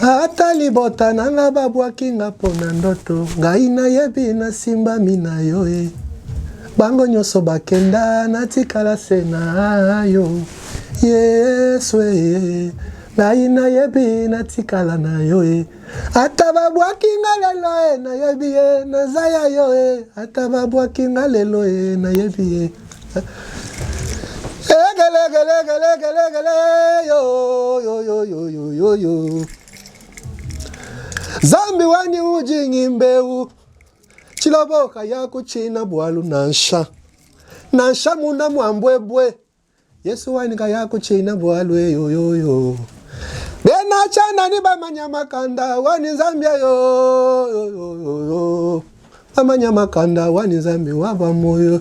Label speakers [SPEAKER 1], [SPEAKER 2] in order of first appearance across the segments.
[SPEAKER 1] Ata libota na nga babwaki nga mpo na ndoto, ngai nayebi nasimbami na yo e. Bango nyonso bakenda, natikala se na yo Yesu e. Ngai nayebi natikala na yo e. Ata babwaki nga lelo e, nayebi ye naza ya yo e. Ata babwaki nga lelo e, nayebi ye. Egelegelegelegelegele yo yo yo yo yo yo yo. Zambi wani ujingi mbeu chiloboka ya kuchina bwalu nansha nansha muna mwambwebwe Yesu wani kaya kuchina bwalu yo yo yo. Bena chana ni bamanya makanda wani Zambia yo yo yo yo yo. Bamanya makanda wani Nzambi wa bamoyo.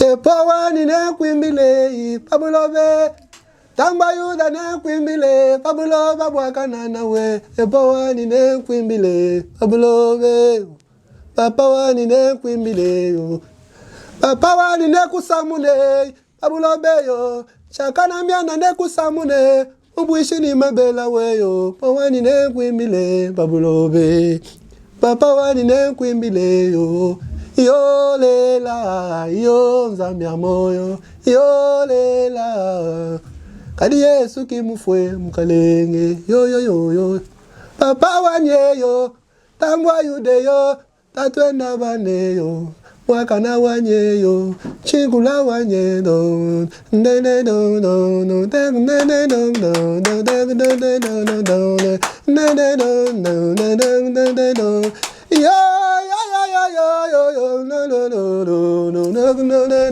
[SPEAKER 1] Epo wani nekwimbile pabulobe tamba Yuda nekwimbile pabuloba bwakanana we epo wani nekwimbile pabulobe papa wani nekwimbile yo papa wani nekusamune pabulobe yo chakana myana nekusamune Ubwishi ni mabela weyo pa wani nekwimbile pabulobe papa wani nekwimbile yo yolela yo nzambe ya moyo yolela kadi Yesu kimufwe mukalenge yo yo yo yo papa wanyeyo tambwa yudeyo Tatwenda baneyo mwakana wanyeyo chikula wanyedo ndende do do do ndende do do do ndende do do do ndende do do ndende do yo yo yo yo yo yo no no no no no no no no no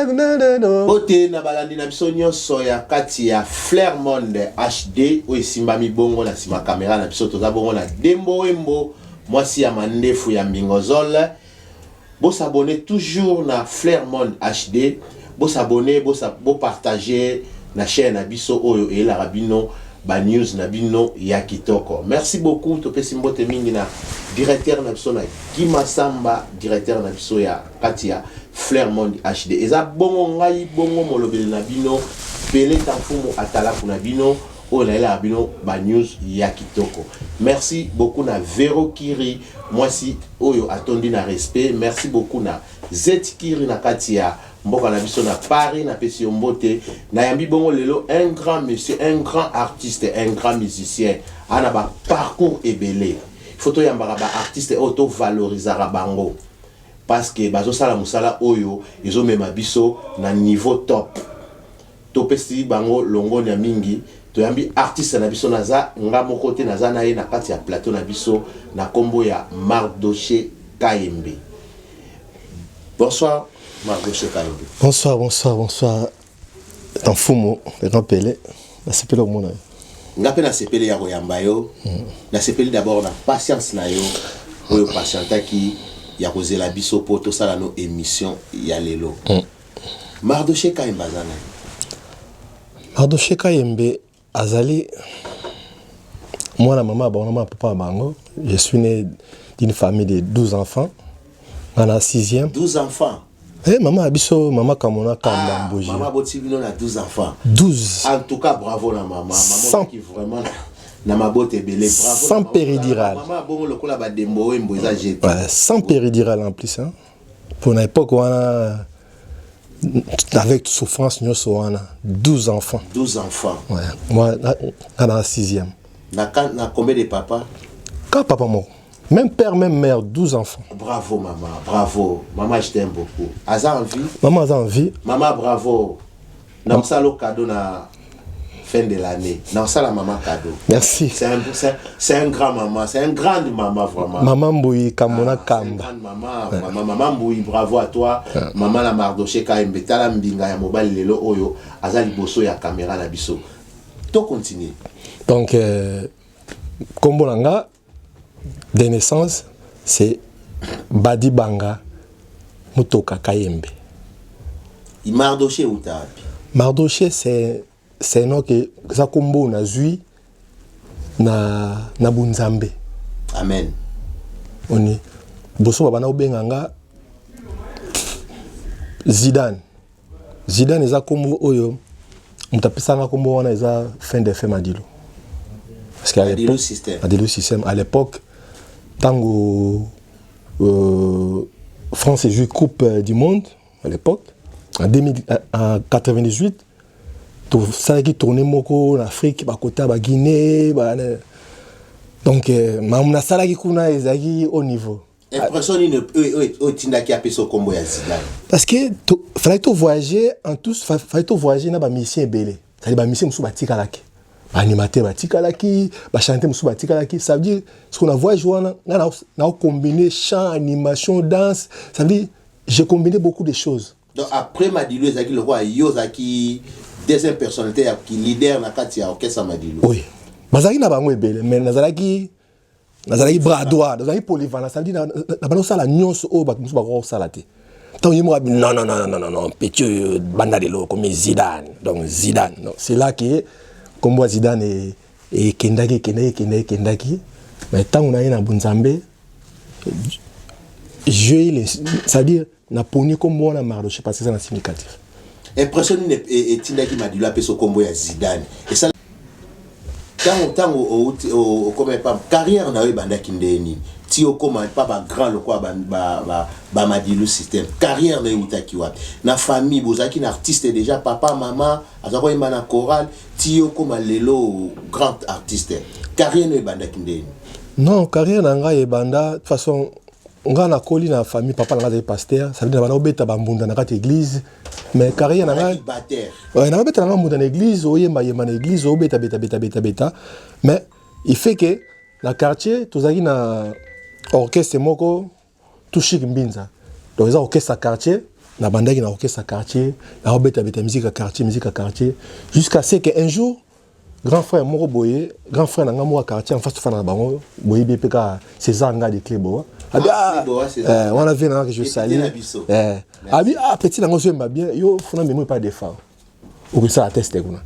[SPEAKER 1] no no no.
[SPEAKER 2] Mbote na balandi na biso nyonso ya kati ya Flair Monde HD oyo esimbami bongo na nsima kamera na biso toza bongo na Dembo Wembo Mwasi ya mandefu ya mbingozol. Bo s'abonner toujours na Flair Monde HD. Bo s'abonner, bo, bo partager na chaîne na biso oyo eyelaka bino ba news na bino ya kitoko. Merci beaucoup. Topesi mbote mingi na directeur na biso na Guy Massamba, directeur na biso ya kati ya Flair Monde HD. Eza bongo ngai bongo molobeli na bino Pele Tamfumu atalaku na bino oyo nayelaka bino ba news ya kitoko. Merci beaucoup na Vero Kiri mwasi oyo atondi na respect. Merci beaucoup na Zet Kiri na kati ya mboka na biso na Paris, napesi yo mbote. Nayambi bongo lelo un grand monsieur, un grand artiste, un grand musicien ana ba parcours ebele. Il faut toyambaka ba artiste oyo to valorisaka bango parce que bazosala mosala oyo ezomema biso na niveau top. Topesi bango longonya mingi. Toyambi artiste na biso, naza nga moko te, naza na ye na kati ya plateau na biso na kombo ya Mardoche Kayembe. Bonsoir Mardoche Kayembe.
[SPEAKER 1] Bonsoir, bonsoir, bonsoir. Mfumu, le grand Pelé. Nasepeli komona yo.
[SPEAKER 2] Nga mpe nasepeli ya koyamba yo. Nasepeli d'abord na patience na yo oyo patientaki ya kozela biso mpo tosala no émission ya lelo. Mardoche Kayembe aza nani?
[SPEAKER 1] Mardoche Kayembe azali mwana mama bango na mwana papa na bango. Je suis né d'une famille de 12 enfants. Nga na 6e.
[SPEAKER 2] 12 enfants.
[SPEAKER 1] Eh mama ya biso mama Kamona Kamba
[SPEAKER 2] ah,
[SPEAKER 1] Mboji.
[SPEAKER 2] Mama boti bino na 12 enfants.
[SPEAKER 1] 12.
[SPEAKER 2] En tout cas bravo na mama. Mama
[SPEAKER 1] Sans...
[SPEAKER 2] qui vraiment na mabote ebele. Bravo.
[SPEAKER 1] Sans péridural.
[SPEAKER 2] Mama bongo lokola ba dembo wembo eza jeté.
[SPEAKER 1] Ouais, sans péridural en plus hein. Pour na époque wana avec souffrance nyonso wana 12 enfants.
[SPEAKER 2] 12 enfants.
[SPEAKER 1] Ouais. Moi na na 6e.
[SPEAKER 2] Na na combien de papa?
[SPEAKER 1] Ka papa moko. Même père, même mère, 12 enfants.
[SPEAKER 2] Bravo maman, bravo. Maman, je t'aime beaucoup. Aza en vie?
[SPEAKER 1] Maman aza en vie.
[SPEAKER 2] Maman, bravo. Na osala cadeau na fin de l'année. Na osala maman cadeau.
[SPEAKER 1] Merci.
[SPEAKER 2] C'est un, c'est un grand maman, c'est un grande maman vraiment.
[SPEAKER 1] Maman Mbouyi Kamona
[SPEAKER 2] ah,
[SPEAKER 1] Kamba.
[SPEAKER 2] C'est une grande maman, ouais. Maman, maman Mbouyi, bravo à toi. Ouais. Maman la Mardoché Kayembe, tala mbinga ya mobali lelo oyo, aza liboso ya caméra na biso. To continuer.
[SPEAKER 1] Donc kombo na nga de naissance c'est Badi Banga Mutoka Kayembe.
[SPEAKER 2] Mardoché uta wapi?
[SPEAKER 1] Mardoché c'est c'est nom que za kombo nazui na na bunzambe.
[SPEAKER 2] Amen.
[SPEAKER 1] Oni boso babana obenga nga Zidane. Zidane eza kombo oyo moto apesanga kombo wana eza fin de fin Madilu. Parce qu'à l'époque, Madilu Système, à l'époque, tango France joue Coupe du Monde, à l'époque, en 2000, en 98, tosalaki tournée moko na Afrique, bakota ba Guinée, ba, donc makambo nasalaki kuna ezalaki au niveau.
[SPEAKER 2] Impression nini oyo etindaki apesa nkombo ya Zidane?
[SPEAKER 1] Parce que fallait to voyager en tous, fallait to voyager na bamusicien ebele, c'est-à-dire bamusicien mosusu batikalaki, baanimateur batikalaki, bachanteur mosusu batikalaki. Ça veut dire ce qu'on a voyage wana, nga na combiner chant, animation, danse, ça veut dire j'ai combiné beaucoup de choses.
[SPEAKER 2] Donc après Madilu, ezalaki lokola yo ozalaki deuxième personnalité ya ki leader na kati ya orchestre Madilu?
[SPEAKER 1] Oui, bazalaki na bango ebele, mais nazalaki bras droit, nazalaki polyvalent, ça veut dire na banda osala nyonso oyo bato mosusu bakoka kosala te. Ntango ye moko abi: "Non, non, non, non, non, non, petit oyo, banda lelo okomi Zidane." Donc Zidane, donc c'est là que kombo ya Zidane ekendaki, ekendaki, ekendaki, ekendaki. Mais ntango na ye na bonzambe, je, c'est-à-dire naponi kombo wana Mardoché parce que eza na significatif.
[SPEAKER 2] Impression nini etindaki Madilu apesa kombo ya Zidane? Esala ntango okoma epa, carrière na yo ebandaki nde nini ti okóma epa bagrand lokola baMadilu Système? Carrière na yo eutaki wapi? Na famille bozalaki na artiste déjà, papa, mama aza koyemba na chorale, ti okóma lelo grand artiste? Carrière na yo ebandaki nde nini?
[SPEAKER 1] Non, carrière na ngai ebanda de toute façon, ngai nakoli na famille, papa na ngai azali pasteur, ça veut dire na banda obeta bambunda na kati église. Mais carrière na ngai, nabeta na ngai mbunda na église, oyembayemba na église, obeta beta beta beta beta. Mais il fait que na quartier tozalaki na orchestre moko, Tushik Mbinza, donc eza orchestre ya quartier. Nabandaki na orchestre ya quartier, naobeta beta musique ya quartier, musique ya quartier, jusqu'à ce que un jour grand frère moko boye, grand frère na ngai moko ya quartier en face, tofanda na bango, boyebi mpe kaka César Ngadi Cleboa. Abi ah, wana vie na nga que je salue, abi: "Ah, petit nango ozoyemba bien, yo funa memo epa Defa, okosala test kuna."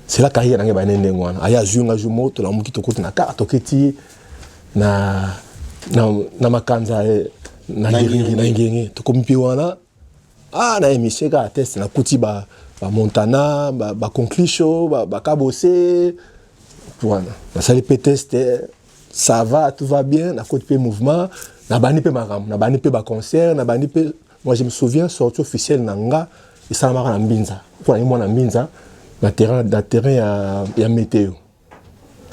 [SPEAKER 1] C'est la carrière na ngai bane ndenge wana. Aya azwi nga jour moko, tolamuki, tokoti na kar, toketi na makanza na Ngenge, na Ngenge. Tokomi mpe wana, ah, na émission kaka test, nakuti ba bamontana, baconclisho, bakabose wana. Nasali mpe test, ça va, tout va bien. Nakoti mpe mouvement, nabandi mpe makambo, nabandi mpe baconcert, nabandi mpe. Moi, je me souviens, sortie officielle na nga esalamaka na Mbinza, mpo na mwana Mbinza, na terrain ya météo.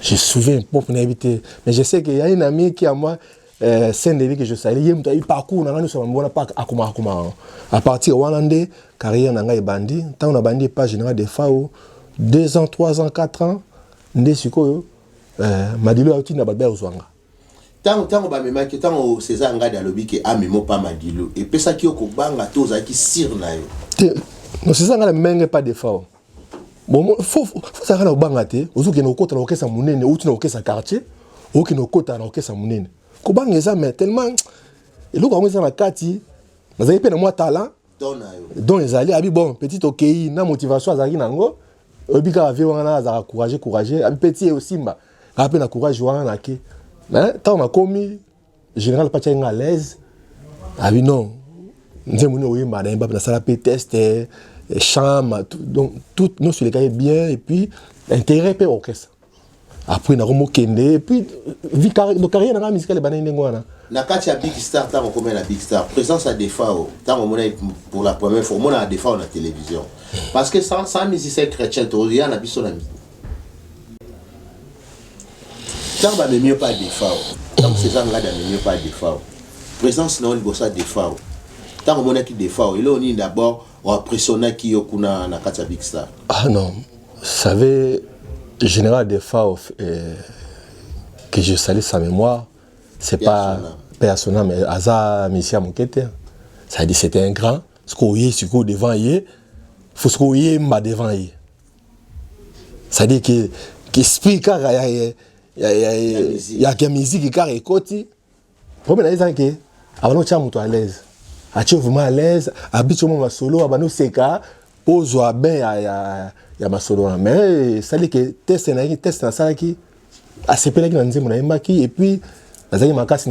[SPEAKER 1] Je souviens mpo nayebi te, mais je sais que y a un ami qui a moi, Saint-Denis, que je salue, ye moto ayebi parcours na ngai nyonso bamona pa akoma akoma. À partir wana nde carrière na ngai ebandi. Ntango nabandi epa général Defao, 2 ans, 3 ans, 4 ans, nde sikoyo Madilu auti na bato bakozwanga.
[SPEAKER 2] Ntango bamemaki, ntango César Ngadi alobi ke amemo pa Madilu, epesaki yo kobanga to ozalaki sûr na yo?
[SPEAKER 1] Te, non, César Ngadi amemenge pa Defao. Bon, faut ozalaka na kobanga te. Ozokende kokota na orchestre monene, outi na orchestre quartier, okende kokota na orchestre monene, kobanga eza, mais tellement eloko yango eza na kati, nazalaki mpe na mwa talent don ezali. Abi: "Bon, petit, okei na motivation." Azalaki nango, oyebi kaka vie wana, azalaka courage, courage. Abi: "Petit, osimba kaka mpe na courage wana." Nake, mais ntango nakomi, général Pati nga à l'aise, abi: "Non, nzembo nini oyemba?" Nayemba, nasala mpe test chant, donc tout nyonso elekaki bien, et puis intérêt mpe orchestre. Après nakomokende, et puis vie, donc carrière na nga musicale ebandaki ndenge wana.
[SPEAKER 2] Na kati ya Big Star, ntango okomai na Big Star, présence ya Defao, ntango omonai pour la première fois, omona Defao na télévision, parce que sans musicien chrétien toya na biso na ntango bamemi yo mpa Defao, ntango César Ngadi amemi yo mpa Defao, présence na yo liboso ya Defao, ntango omonaki Defao, eloko nini d'abord oimpressionnaki yo kuna na kati ya Big Star?
[SPEAKER 1] Ah non, savez, général Defao, que je salue sa mémoire, c'est pas personnel, mais aza musicien moke te, ça dit c'était un grand. Ce qu'oye sikoyo devant ye, faut ce qu'oyemba devant ye, c'est à dire que qu'esprit kaka ya musique kaka ekoti. Problème na ye eza ke abandi otya moto à l'aise, atie vraiment à l'aise, abiti omo masolo, abandi oseka mpo ozwa bain ya masolo wana. Mais esali ke test nayaki, test nasalaki, asepelaki na nzembo nayembaki, et puis nazalaki makasi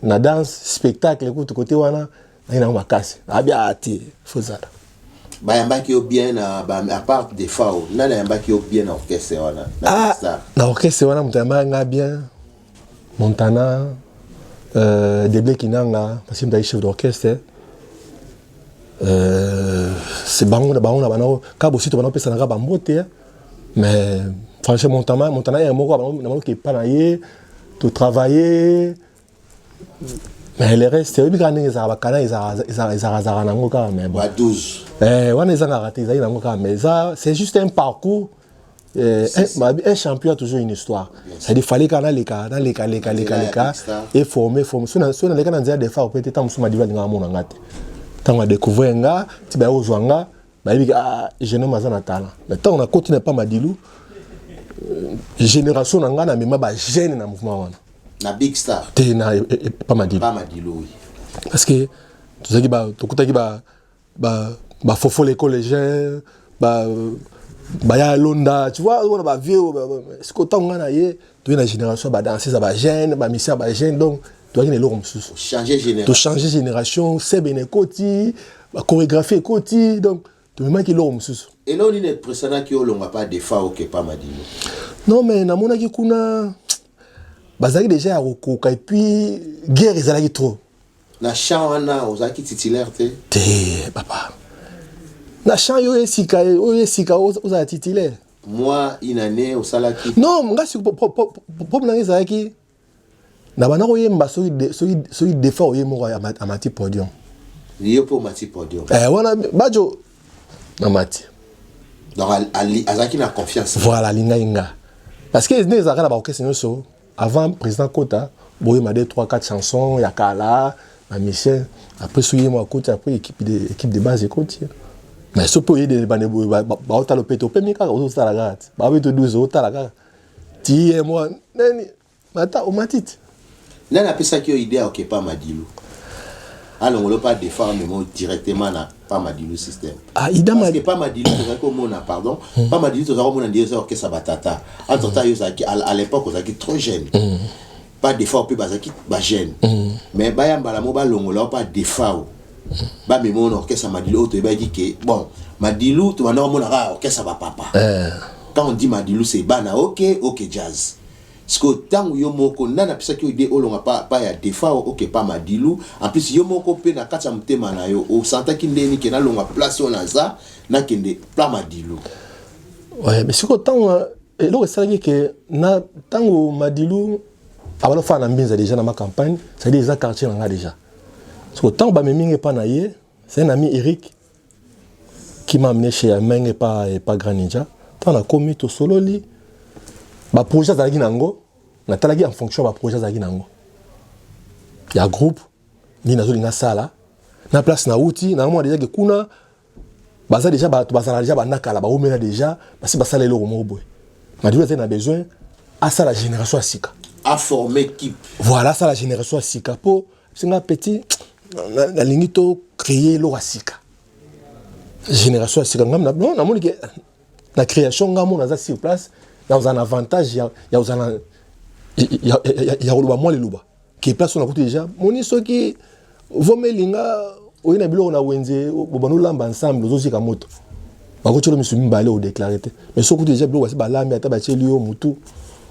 [SPEAKER 1] na danse, spectacle. Kutu kote wana nazalaki nango makasi, abi: "A te, fozala."
[SPEAKER 2] Bayambaki yo bien na ba, à part Defao, nani ayambaki yo bien na orchestre wana na
[SPEAKER 1] Ah,
[SPEAKER 2] Star?
[SPEAKER 1] Na orchestre wana, moto ayambaki nga bien, Montana, Deble Kinanga, parce que moto ayaki chef d'orchestre. C'est bango na bango na bango kaka bosito bana opesana kaka bambote, hein. Mais franchement, Montana ye moko na bango epa na ye totravailler, mais le reste, oyebi kaka ndenge ezalaka, bakana ezalaka nango kaka, mais bon.
[SPEAKER 2] Ba 12.
[SPEAKER 1] Wana ezangaka te, ezali nango kaka, mais eza, c'est juste un parcours. Un champion a toujours une histoire, c'est-à-dire fallait kaka naleka, naleka, leka, leka,
[SPEAKER 2] Nzela ya
[SPEAKER 1] leka
[SPEAKER 2] Big Star.
[SPEAKER 1] Et former, former. So naleka na nzela Defao pe te, ntango mosusu Madilu alingaka mona nga te. Ntango adécouvrir nga, ti baya kozwa nga, bayebi ke, ah, jeune homme aza na talent. Mais ntango nakoti na pa Madilu, génération na nga, namema bajeune na mouvement wana.
[SPEAKER 2] Na Big Star?
[SPEAKER 1] Te, na pa Madilu.
[SPEAKER 2] Pa Madilu, oui.
[SPEAKER 1] Parce que tozalaki ba tokutaki ba ba bafofo l'école jeune, ba baya londa, tu vois, wana bavieux. Siko ntango nga na ye, toye na génération ya badanseuse ya bajeune, bamisia ya bajeune, donc toyaki na eloko mosusu.
[SPEAKER 2] Changer génération.
[SPEAKER 1] Tochange génération, sebene ekoti, bachorégraphie ekoti, donc tomemaki eloko mosusu.
[SPEAKER 2] Eloko nini epresanaki olongwa pa Defao oke pa Madilu?
[SPEAKER 1] Non, mais namonaki kuna bazalaki déjà ya kokoka, et puis guerre ezalaki trop.
[SPEAKER 2] Na champ wana ozalaki titulaire te?
[SPEAKER 1] Te, papa, na champ oyo esika, oyo esika ozala titulaire.
[SPEAKER 2] Moi, une année osalaki?
[SPEAKER 1] Non, nga problème nanga ezalaki na banda koyemba, soki Defao oye moko amati podium,
[SPEAKER 2] Yo mpe omati podium?
[SPEAKER 1] Eh, wana bajo namati.
[SPEAKER 2] Donc azalaki na confiance.
[SPEAKER 1] Voilà, alingaki nga parce que nde ezalaka na baorchestre nyonso, avant président kota, boyema 2, 3, 4 chansons ya kala bamisien. Après, soki ye mo akoti, après équipe de base ekoti. Mais so mpe oyede bande boye, baotala mpe te, opemi kaka, ozosala kaka te, babe to 12, otala kaka ti ye mwa nani mata, omati te.
[SPEAKER 2] Nani apesaki yo idée ya oke pa Madilu, alongolo pa Defao, amemo directement na pa Madilu système?
[SPEAKER 1] Ah, ida
[SPEAKER 2] Parce que pa Madilu tozalaki komona, pardon, pa Madilu tozalaki komona ndenge eza orchestre batata. Entre temps yo ozalaki, à l'époque ozalaki trop jeune. Pa Defao mpe bazalaki bajeune, mais bayambala mo balongola pa Defao, bamema na orchestre Madilu oyo toyebaki ke, bon, Madilu tobanda komona kaka orchestre bapapa. Quand on dit Madilu, c'est bana OK, OK Jazz. Sikoyo ntango yo moko, nani apesaki yo idée olonga pa ya Defao oke pa Madilu? En plus yo moko mpe na kati ya motema na yo osantaki ndeni ke nalonga place oyo naza, nakende pa Madilu?
[SPEAKER 1] Ouais, mais sikoyo ntango eloko esalaki ke na ntango Madilu abalofana na Mbinza déjà na ma campagne, c'est-à-dire eza quartier na nga déjà. Sikoyo ntango bamemi nga epa na ye, c'est un ami, Eric, qui m'a amené chez Ameng et pas Grand Ninja. Ntango nakomi, tosololi baprojet azalaki nango, natalaki en fonction ya baprojet azalaki nango ya groupe nini nazolinga asala na place nauti. Naomona déjà ke kuna baza déjà bato bazala déjà banda kala, baomela déjà, basi basala eloko moko boye. Madilu azali na besoin asala génération ya sika.
[SPEAKER 2] Aforme équipe.
[SPEAKER 1] Voilà, asala génération ya sika mpo singa petit nalingi to créer eloko ya sika, génération ya sika. Ngam non, namoni ke na création nga mo naza sur place, nakozala na avantage ya kozala ya koloba mwa liloba ke place oyo nakuti déjà. Moni soki vomelinga oye na biloko na wenze, bobanda olamba ensemble, ozozika moto, bakotiela misu mibale, odéclare te. Mais soki okuti déjà biloko basi balambi, ata batieli yo motu,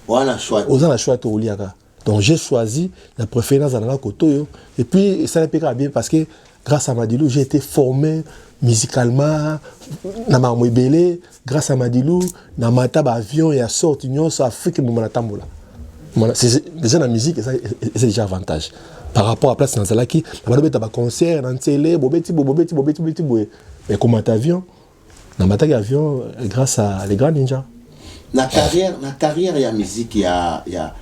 [SPEAKER 2] Wana choix.
[SPEAKER 1] Oza na choix te, oliaka. Donc j'ai choisi na préféré nazala nga koto oyo. Et puis esala mpe kaka bien, parce que grâce à Madilu, j'ai été formé musicalement na makambo ebele. Grâce à Madilu, na mata baavion ya sorte nyonso, Afrique moma natambola. Déjà na musique eza déjà avantage par rapport à place nazalaki na bando beta baconcert na ntsele, bobeti boye, bobeti, bobeti, bobeti boye. Mais komata avion, namataki avion grâce à les Grands Ninja.
[SPEAKER 2] Na carrière ya musique ya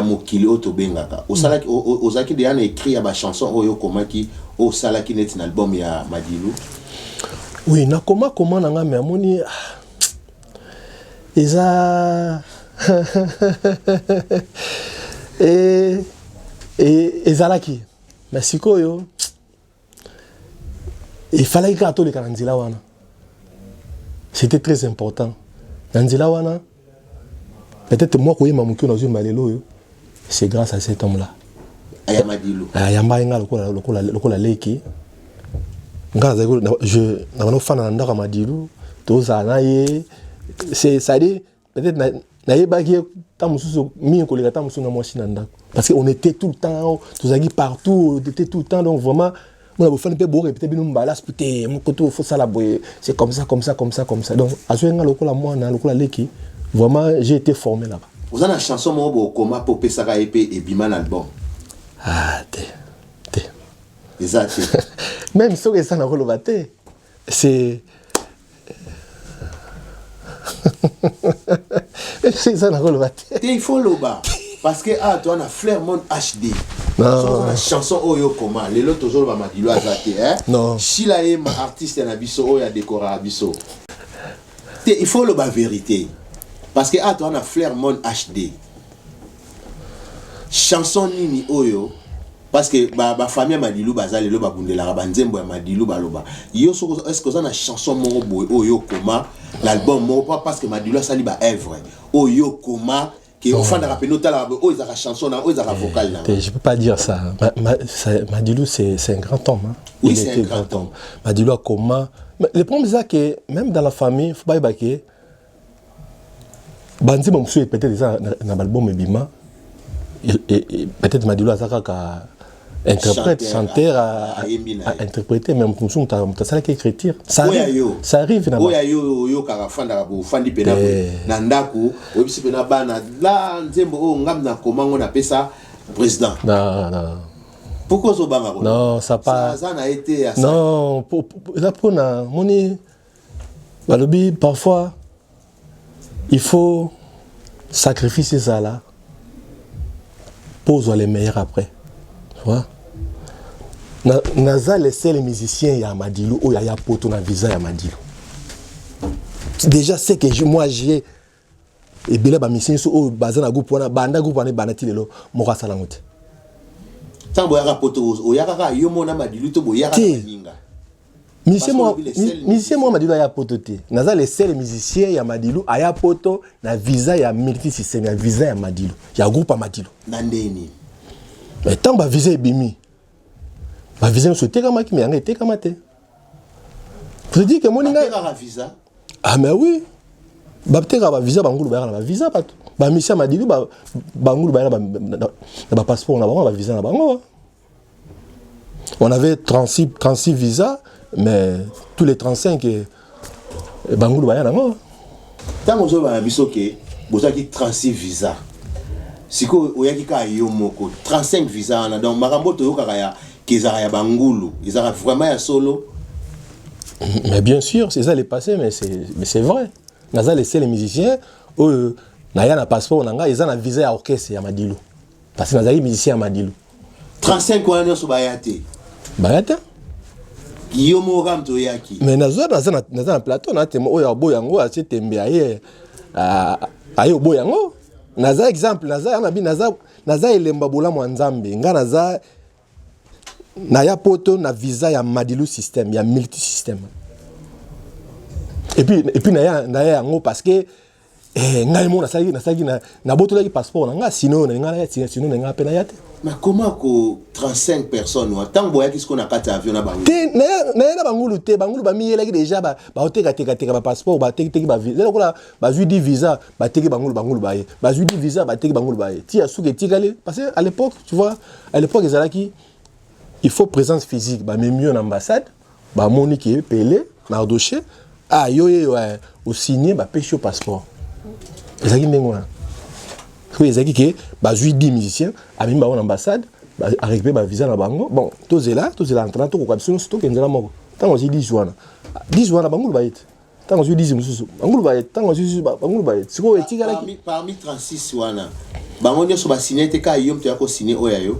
[SPEAKER 2] mokili oyo tobengaka, osalaki, ozalaki deja na écrit ya bachanson oyo okomaki, oyo osalaki neti na album ya Madilu?
[SPEAKER 1] Oui, nakoma koma na nga, me amoni eza ezalaki, mais sikoyo efalaki kaka toleka na nzela wana. C'était très important na nzela wana. Peut-être moi koyemba moki oyo nazoyemba lelo oyo, c'est grâce à cet homme là
[SPEAKER 2] Aya Madilu.
[SPEAKER 1] Ayamba ye nga lokola leki. Nga nazalaki je na banda kofanda na ndako ya Madilu, tozala na ye, c'est-à-dire peut-être nayebaki ye ntango mosusu mingi koleka ntango mosusu na mwasi na ndako, parce que on était tout le temps, tozalaki partout, on était tout le temps. Donc vraiment mona bofandi mpe borépéter bino mbala te, mokoto fosala boye, c'est comme ça, comme ça, comme ça, comme ça. Donc azwaki nga lokola mwana, lokola leki. Vraiment, j'ai été formé là-bas.
[SPEAKER 2] Oza na chanson moko bokoma mpo opesaka ye mpe ebima na album?
[SPEAKER 1] Ah te, te.
[SPEAKER 2] Eza te?
[SPEAKER 1] Même soki eza, na koloba te. C'est eza na koloba te.
[SPEAKER 2] Te, il faut loba, parce que awa toza na Flair Monde HD. Soki na chanson oyo okoma lelo, tozoloba Madilu aza te, eh?
[SPEAKER 1] Non.
[SPEAKER 2] Shila ye ma artiste na biso oyo adekoraka biso te. Il faut loba vérité, parce que awa toza na Flair Monde HD. Chanson nini oyo? Parce que bafamille ya Madilu baza lelo, babundelaka banzembo ya Madilu. Baloba yo soko, est ce que oza na chanson moko boye oyo okoma na album moko? Parce que Madilu asali baœuvre oyo okoma ke ofandaka pene, otalaka boye, oyo ezalaka chanson na oyo ezalaka vocal na.
[SPEAKER 1] Je peux pas dire ça. Madilu, c'est un grand homme, hein.
[SPEAKER 2] Oui, c'est un grand homme.
[SPEAKER 1] Madilu a comment. Mais le problème, c'est que même dans la famille, faut pas que banzembo mosusu peut-être eza na baalbum ebima, peut-être Madilu aza kaka interprète, chanteur, à interpréter, mais mosusu moto asalaki écriture.
[SPEAKER 2] Ça
[SPEAKER 1] arrive, ça arrive.
[SPEAKER 2] Na oyo yo oyokaka, fandaka, ofandi mpena na ndako, oyebisi mpena bana la nzembo oyo ngam na komango napesa président.
[SPEAKER 1] Non, non.
[SPEAKER 2] Pourquoi ozobanga?
[SPEAKER 1] Non, ça pas.
[SPEAKER 2] Aza na ye te.
[SPEAKER 1] Non, eza mpona moni balobi parfois il faut sacrifice ezala mpo ozwa les meilleurs après, tu vois. Naza le seul musicien ya Madilu oyo aya poto na visa ya Madilu. Déjà, c'est que moi j'ai ebele bamusicien nyonso oyo baza na groupe wana, banda groupe wana ebanda ti lelo, moko asala yango te.
[SPEAKER 2] Ntango boyaka poto, oyaka kaka yo mona Madilu to boyaka na baninga?
[SPEAKER 1] Musicien moko Madilu aya poto te. Naza le seul musicien ya Madilu aya poto na visa ya multi système, ya visa ya Madilu, ya groupe ya Madilu.
[SPEAKER 2] Na ndeni?
[SPEAKER 1] Mais ntango bavisa ebimi, bavisa nyonso etekamaki, mais yango etekama te. Vous dire que moni ngai.
[SPEAKER 2] Visa?
[SPEAKER 1] Ah mais oui, batekaka bavisa. Bangulu bayaka na bavisa, bato bamusicien Madilu, bangulu bayaka na bapasseport na bango, na bavisa na bango. On avait 36, 36 visas, mais tous les 35 bangulu baya nango.
[SPEAKER 2] Ntango ozoloba na biso ke bozalaki 36 visa, sikoyo oyaki kaka yo moko, 35 visa wana, donc makambo toyokaka ya ke ezalaka ya bangulu ezalaka vraiment ya solo?
[SPEAKER 1] Mais bien sûr, c'est ça le passé, mais c'est vrai. Naza le seul musicien oyo naya na passeport na ngai eza na visa ya orchestre ya Madilu, parce que nazalaki musicien ya Madilu.
[SPEAKER 2] 35 wana nyonso baya te?
[SPEAKER 1] Baya te.
[SPEAKER 2] Yo moko kaka moto oyaki?
[SPEAKER 1] Mais naza na plateau na temo oyo aboya yango, atie tembe, aye aye oboya yango. Naza exemple, naza na bi naza elemba bolamu ya Nzambe. Nga naza naya poto na visa ya Madilu système, ya multi système, et puis naya yango parce que ngai mo nasalaki nabotolaki passeport na ngai, sino na ngai naya, sino na ngai mpe naya te.
[SPEAKER 2] Mais comment ko 35 personnes wa ntango boyaki sikoyo na kati ya avion na bango?
[SPEAKER 1] Te, naya na bangulu te. Bangulu bamiyelaki déjà, baotekatekaateka bapasseport, batekiteki bavisa lokola bazwi 10 visa, bateki bangulu, bangulu baye, bazwi 10 visa, bateki bangulu baye, ti ya suki etikali. Parce que à l'époque, tu vois, à l'époque ezalaki il faut présence physique. Bamemi yo na ambassade, bamoni ke pele Mardoché, ah yo ye osigne, bapesi yo passeport. Ezalaki ndenge wana. Soki ezalaki ke bazwi 10 musiciens, amemi bango na ambassade, arécupéré bavisa na bango. Bon, tozela, tozela entraînant, tokoka biso nyonso tokende nzela moko. Ntango ozwi 10 wana, 10 wana bangulu baye te. Ntango ozwi 10 mosusu, bangulu baye te. Ntango ozwi, bangulu baye te. Sikoyo etikalaki.
[SPEAKER 2] Parmi 36 wana, bango nyonso basigne te, kaka yo moto ya kosigne oyo ya yo?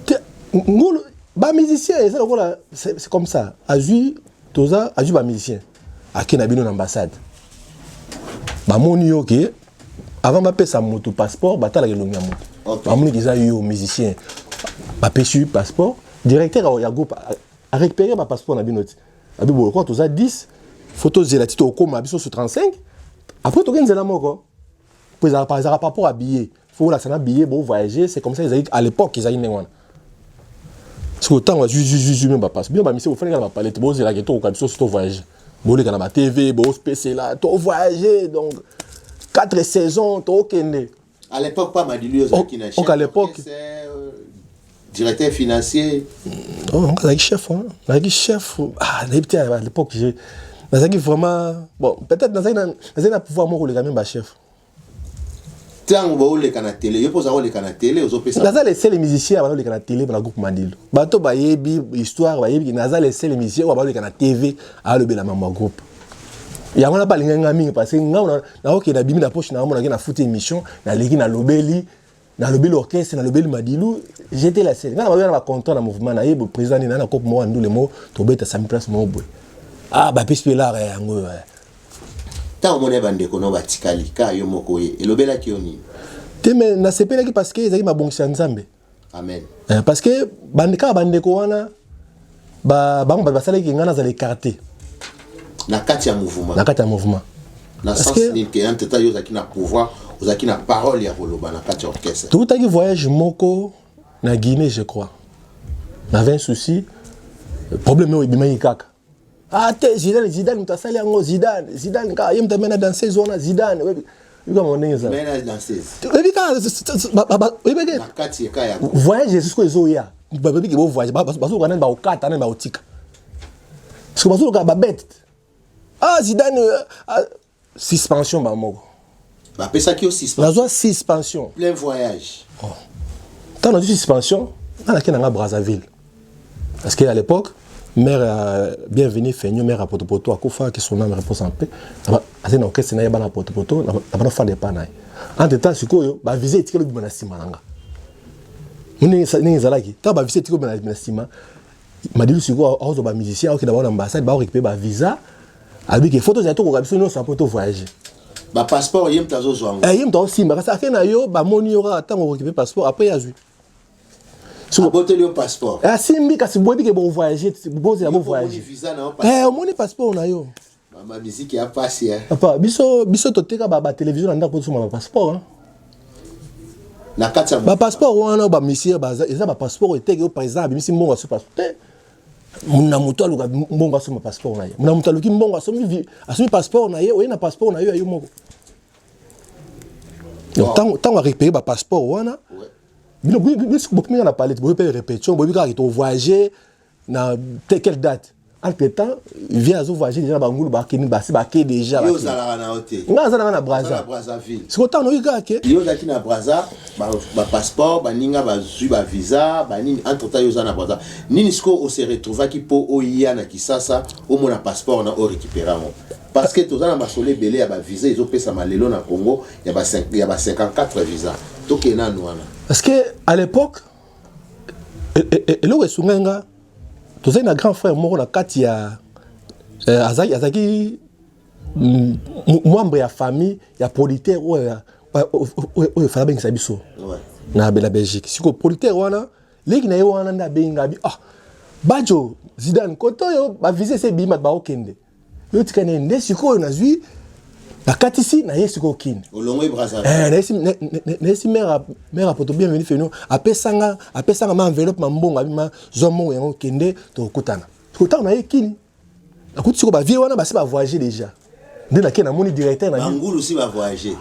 [SPEAKER 1] Te, ngulu bamusicien eza lokola, c'est comme ça, azwi toza, azwi bamusicien, ake na bino na ambassade, bamoni yo ke avant bapesa moto passeport, batalaka elongi ya moto. Bamoni ke eza yo musicien, bapesi passeport. Directeur ya groupe arécupéré bapasseport na bino ti abi boye kwa toza 10, faut tozela ti tokóma biso so 35, après toke nzela moko, po ezalaka par rapport à billet, faut olakisa na billet bo voyager. C'est comme ça ezalaki à l'époque, ezalaki ndenge wana. Sikoyo ntango azwi zwi zwi zwi me bapasse bino bamise bofandaka na bapalete, bozelaka tokoka biso so tovoyage, boleka na batv, bospesela tovoyage, donc 4 saisons tokende.
[SPEAKER 2] À l'époque, pas Madilu ozalaki na
[SPEAKER 1] chef, à l'époque
[SPEAKER 2] directeur financier?
[SPEAKER 1] Oh, nazalaki chef, hein. Nazalaki chef. Ah, nayebi te, à l'époque nazalaki vraiment, bon, peut-être nazalaki na pouvoir moko koleka même bachef.
[SPEAKER 2] Ntango baoleka na télé, yo mpo oza koleka na télé, ozopesa.
[SPEAKER 1] Naza le seul musicien baloleka na télé na groupe Madilu. Bato bayebi histoire, bayebi, naza le seul musicien oyo baloleka na TV, alobela mambo ya groupe. Yango wana balingaki nga mingi, parce que nga naokende, nabimi na poche na ngai, na futi émission, naleki, nalobeli orchestre, nalobeli Madilu. J'étais la seule. Nga na bayoya na bacontrat na mouvement, nayebi président nini na kope moko ya ndule mo tobeta sami place moko boye. Ah, bapesi mpe lara yango.
[SPEAKER 2] Ntango omoni bandeko no batikali ka yo moko, ye elobelaki yo nini?
[SPEAKER 1] Te, me nasepelaki parce que ezalaki mabongisi ya Nzambe.
[SPEAKER 2] Amen.
[SPEAKER 1] Parce que kaka bandeko wana, bango bato basalaki ngai nazala écarté.
[SPEAKER 2] Na kati ya mouvement?
[SPEAKER 1] Na kati ya mouvement.
[SPEAKER 2] Na sens nini? Ke entre temps yo ozalaki na pouvoir, ozalaki na parole ya koloba na kati ya orchestre?
[SPEAKER 1] Toutaki voyage moko na Guinée, je crois, navait un souci, problème oyo ebimaki kaka. Ah te, Zidane, Zidane moto asali yango, Zidane, Zidane kaka ye moto amena danseuse wana, Zidane oyebi kaka ndenge ezala, oyebi kaka, oyebi voyage sikoyo ezoya, babiki bovoyage, bazoluka nani bakokata, nani bakotika, parce que bazoluka babete. Ah, Zidane, suspension bamoko.
[SPEAKER 2] Bapesaki yo suspension?
[SPEAKER 1] Nazwa suspension.
[SPEAKER 2] Plein voyage?
[SPEAKER 1] Ntango nazwi suspension, nga nake nanga Brazzaville, parce que à l'époque maire Bienvenu Fenio, maire ya Potopoto, akufa, que son âme repose en paix, azali na orchestre na ye bana Potopoto, na bana fanda epa na ye. Entre temps sikoyo bavisa etikali obima na nsima na nga. Ndenge ezalaki, ntango bavisa etikali obima na nsima Madilu, sikoyo akozwa bamusicien, akokenda bango na ambassade, bakorécupérer bavisa. Abiki faut tozala, tokoka biso nyonso mpo tovoyage.
[SPEAKER 2] Bapasseport, ye moto azozwa yango?
[SPEAKER 1] Ye moto azosimba, kasi ake na yo, bamoni yo kaka ntango orécupérer passeport, après azwi.
[SPEAKER 2] Aboteli yo passeport?
[SPEAKER 1] Asimbi, kasi boyebi ke bovoyage, bozela bovoyage, omoni passeport na yo.
[SPEAKER 2] Mama, miziki ya pasi.
[SPEAKER 1] Papa, biso toteka batélévision na ndako, tosomba bapasseport.
[SPEAKER 2] Na kati ya
[SPEAKER 1] Bapasseport wana, bamisie, eza bapasseport eteke yo président abimisi mbongo aso passeport te. Na moto aluka mbongo asomba passeport na ye, na moto aluki mbongo asombi passeport na ye, oye na passeport na yo ya yo moko. Donc ntango arécupéré bapasseport wana, bino bopimi na palette, boyebi mpe répétition, boyebi kaka tovoyage na quelle date. Entre temps vient azovoyage déjà na bangulu, bakeni, basi bake déjà.
[SPEAKER 2] Ozalaka na yo te?
[SPEAKER 1] Nga aza nanga na Braza. Sikoyo ntango noki kaka ke
[SPEAKER 2] Yo ozalaki na Braza, bapasseport, baninga bazwi bavisa banini, entre temps yo oza na Braza. Nini sikoyo ose retrouvaki mpo oya na Kisasa, omona passeport na orécupérer yango? Parce que toza na masolo ebele ya bavisa ezopesama lelo na Congo, ya ba 54 visa. Tokende nanu wana.
[SPEAKER 1] Parce que à l'époque, eloko esungai nga, tozali na grand frère moko na kati ya azalaki membre ya famille ya producteur oyo Fala abengisa biso na Belgique. Sikoyo producteur wana, leki na ye wana nde abengi abi: "Ah, Bajo Zidane, kote oyo bavisa ese ebima, baokende, yo tika na ye." Nde sikoyo nazwi, nakatisi na ye sikoyo Kini. Nayesi maire ya Poto Bienvenu Feno, apesanga ma enveloppe, ma mbongo, abima: "Zwa mbongo yango, kende, tokokutana." Ntango na ye Kini, nakuti sikoyo bavie wana basi bavoyage déjà. Nde nake, namoni directeur.
[SPEAKER 2] Na bangulu si bavoyage?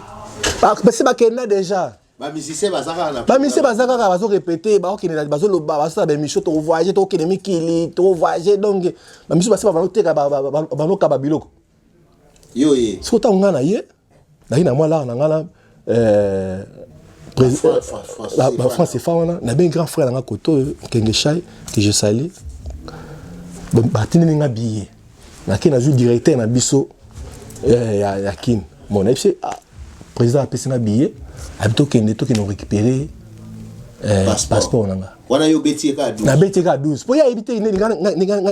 [SPEAKER 1] Basi bakenda déjà.
[SPEAKER 2] Bamusicien baza kaka na
[SPEAKER 1] Bamusicien baza kaka, bazorépéter, bakokende, bazoloba, bazosala baémission: "Tokovoyage, tokokende mikili, tokovoyage." Donc bamusicien basi banoteka, banokaba biloko.
[SPEAKER 2] Yo ye?
[SPEAKER 1] Sikoyo ntango ngai na ye, nayaki na mwa lar na ngai na franc CFA wana, nabengi grand frère na nga koto oyo Nkenge Shai, que je salue, batindeli nga billet, nake, nazwi directeur na biso ya Kine. Bon, nayebi se ah, président apesi nga billet, abi tokende récupérer passeport na nga.
[SPEAKER 2] Wana yo obeti ye kaka 12?
[SPEAKER 1] Nabeti ye kaka 12, po ye ayebi te ngai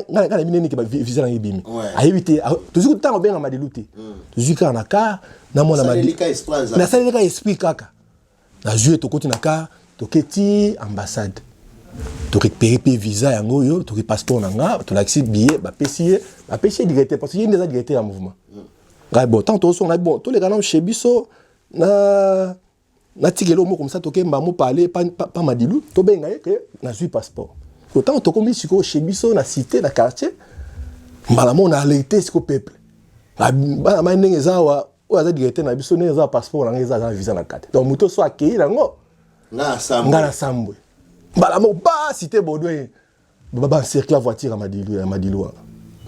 [SPEAKER 1] nayebi nini ke visa nanga ebimi, ayebi te. Tozwi ntango obenga Madilu te, tozwi kaka na car na mwana, nasaleli kaka esprit kaka, nazwi ye, tokoti na car, toketi ambassade, torécupéré mpe visa yango oyo, toki passeport na nga, tolakisi billet, bapesi ye directeur, parce que ye nde eza directeur ya mouvement. Ngai, bon, tant tozosonga, bon, toleka nano chez biso na natikeli omo comme ça, tokemba mo parler pa Madilu, tobenga ye ke nazwi passeport. Ntango tokomi sikoyo chez biso na cité, na quartier, mbala moko na alerte sikoyo peuple, bana mai, ndenge eza awa, oyo aza directeur na biso, ndenge eza, passeport na ngai eza na visa na kati. Donc moto so akei nango, nga na sambwe. Mbala moko ba cité Baudouin baencercle voiture ya Madilu, ya Madilu wana.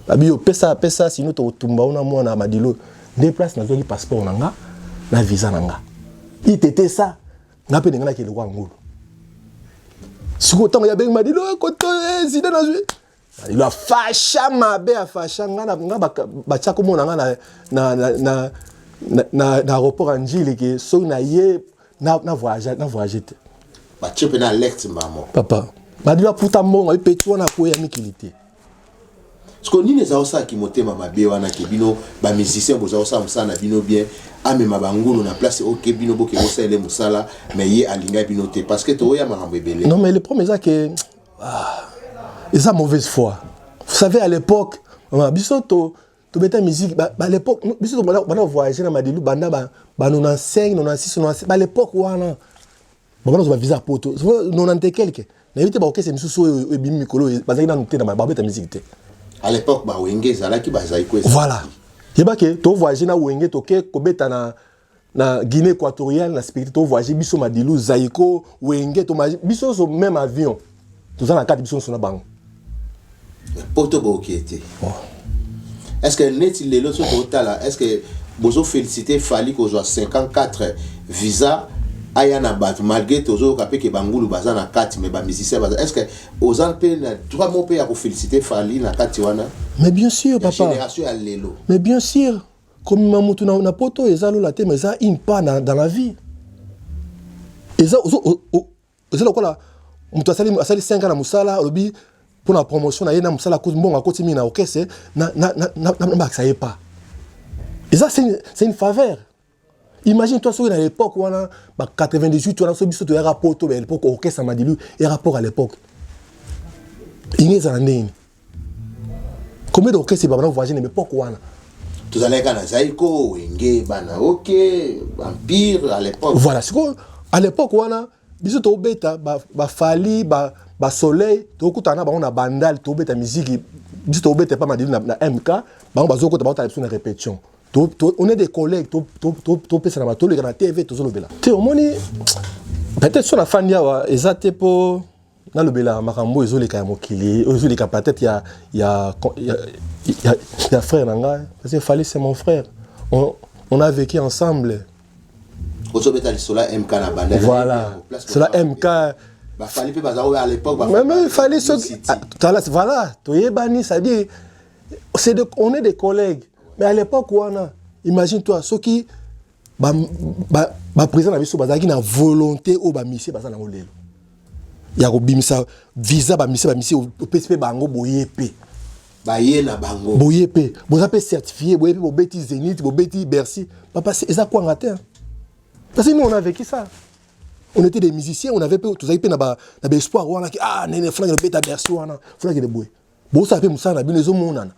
[SPEAKER 1] Babi yo pesa, pesa, sino tokotumba ona mwana ya Madilu. Nde place nazwaki passeport na nga na visa na nga. Itete sa nga mpe ndenge nakende kwa ngulu. Sikoyo ntango ya bengi Madilu koto zida, nazwi Madilu afasha mabe, afasha nga nga batya komona nga na aéroport ya Njili, ke soki na ye na voyage, na voyage te.
[SPEAKER 2] Batie mpe na alerte mbamo.
[SPEAKER 1] Papa Madilu aputa mbongo, ayi peti wana akwea mikili te.
[SPEAKER 2] Parce nini eza osalaki motema mabe wana, ke bino bamusicien boza kosala mosala na bino bien, amema bangulu na place oke, bino boke bosalele mosala, mais ye alingai bino te? Parce que toya makambo ebele.
[SPEAKER 1] Non, mais le problème eza ke, ah, eza mauvaise foi. Vous savez, à l'époque, biso to tobeta musique ba à l'époque, biso bana voyager na Madilu banda ba 95, 96, 97. Ba l'époque wana babana kozwa visa poto 90 quelque, nayebi te. Baorchestre misusu oyo ebimi mikolo bazalaki nanu te na babeta musique te.
[SPEAKER 2] À l'époque bawenge ezalaki, bazali ko.
[SPEAKER 1] Voilà, yebake tovoyage na Wenge, toke kobeta na Guinée équatoriale na spectacle. Tovoyage biso Madilu, Zaiko, Wenge, biso nyonso même avion, toza na kati biso nyonso na bango.
[SPEAKER 2] Poto boke te. Est ce que neti lelo so totala, est ce que bozofélicité Fally kozwa 54 visa aya na bato, malgré tozoyoka mpe ke bangulu baza na kati, mais bamusicien baza? Est ce que oza mpe na droit mo mpe ya kofélicité Fally na kati wana?
[SPEAKER 1] Mais bien sûr, papa.
[SPEAKER 2] Génération ya lelo.
[SPEAKER 1] Mais bien sûr, komema mutu na poto eza lola te, mais eza une part dans la vie. Eza lokola moto asali 5 ans na mosala, alobi mpona promotion na ye na mosala, mbongo akoti mingi na orchestre, nabakisa ye pas. Eza, c'est une faveur. Imagine toi soki na l'époque wana ba 98 wana, so biso toyaka poto ba l'époque, orchestre Madilu eyaka rapport à l'époque, inge ezala ndenge? Combien d'orchestre babana voyage na époque wana?
[SPEAKER 2] Tozalaki na Zaiko, Wenge, bana oke Empire à l'époque.
[SPEAKER 1] Voilà, sikoyo à l'époque wana biso tobeta baFally, basoleil, tokutana na bango na Bandal, tobeta musique. Biso tobeta pa Madilu na MK, bango bazokota, baotala biso na répétition. On est des collègues, topesana ba, toleka na TV, tozolobela te. Omoni, peut-être so nafandi awa eza te mpo nalobela makambo ezoleka ya mokili, oyo ezoleka peut-être ya frère na ngai, parce que Fally, c'est mon frère, on a vécu ensemble.
[SPEAKER 2] Ozobeta lisolo ya MK na Banda.
[SPEAKER 1] Voilà, c'est la MK.
[SPEAKER 2] BaFally mpe baza oyo à l'époque.
[SPEAKER 1] Mais Fally soki voilà, toyebani, c'est-à-dire on est des collègues. Mais à l'époque wana, imagine toi soki baprésident na biso bazalaki na volonté oyo bamusicien baza nango lelo ya kobimisa visa, bamusicien opesi mpe bango, boye mpe.
[SPEAKER 2] Baye na bango.
[SPEAKER 1] Boye mpe boza mpe certifié, boye mpe bobeti Zénith, bobeti Bercy. Papa, eza kwanga te, parce que nous, on a vécu ça. On était des musiciens, on avait mpe, tozalaki mpe na baespoir wana ke ah, nene Frank obeta Bercy wana, Frank de boye, bosala mpe mosala na bino ezomonana.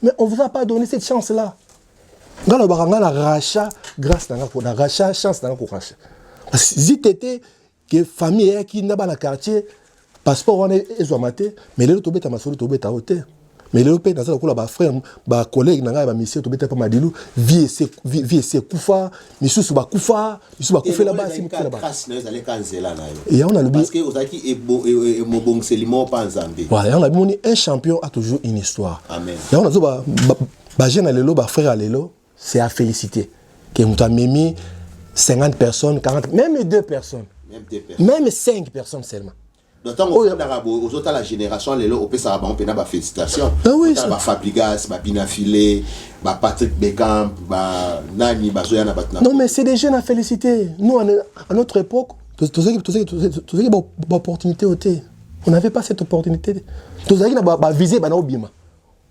[SPEAKER 1] Mais on vous a pas donné cette chance là. Nga nalobaka, nga na rachat grâce na nga, na rachat chance na nga, korachat, parce que zitete ke famille eyaki na bana quartier, passeport wana ezwama te. Mais lelo tobeta masolo, tobeta oyo te. Mais lelo mpe naza lokola bafrère, bacollègue na ngai ya bamusicien, tobeta mpe Madilu, vie esi ekufa, misusu bakufa, misusu bakufela basi,
[SPEAKER 2] mikufela
[SPEAKER 1] bana. Yango nalobi.
[SPEAKER 2] Ozalaki mobongiseli moko mpa Nzambe.
[SPEAKER 1] Voilà, yango nabi moni, un champion a toujours une histoire.
[SPEAKER 2] Amen.
[SPEAKER 1] Yango nazo bajeune ya lelo, bafrère ya lelo, c'est à féliciter ke moto amemi 50 personnes, 40, même deux personnes,
[SPEAKER 2] même deux personnes,
[SPEAKER 1] même 5 personnes seulement.
[SPEAKER 2] Donc ntango ofandaka boye, ozotala génération lelo, opesaka bango mpena bafélicitation?
[SPEAKER 1] Ah oui.
[SPEAKER 2] BaFabregas, baBinafile, baPatrick Becamp, banani bazoya na bato.
[SPEAKER 1] Non, mais c'est des jeunes à féliciter. Nous, à notre époque, tozalaki baopportunité o te, on n'avait pas cette opportunité. Tozalaki na bavisa bana obima,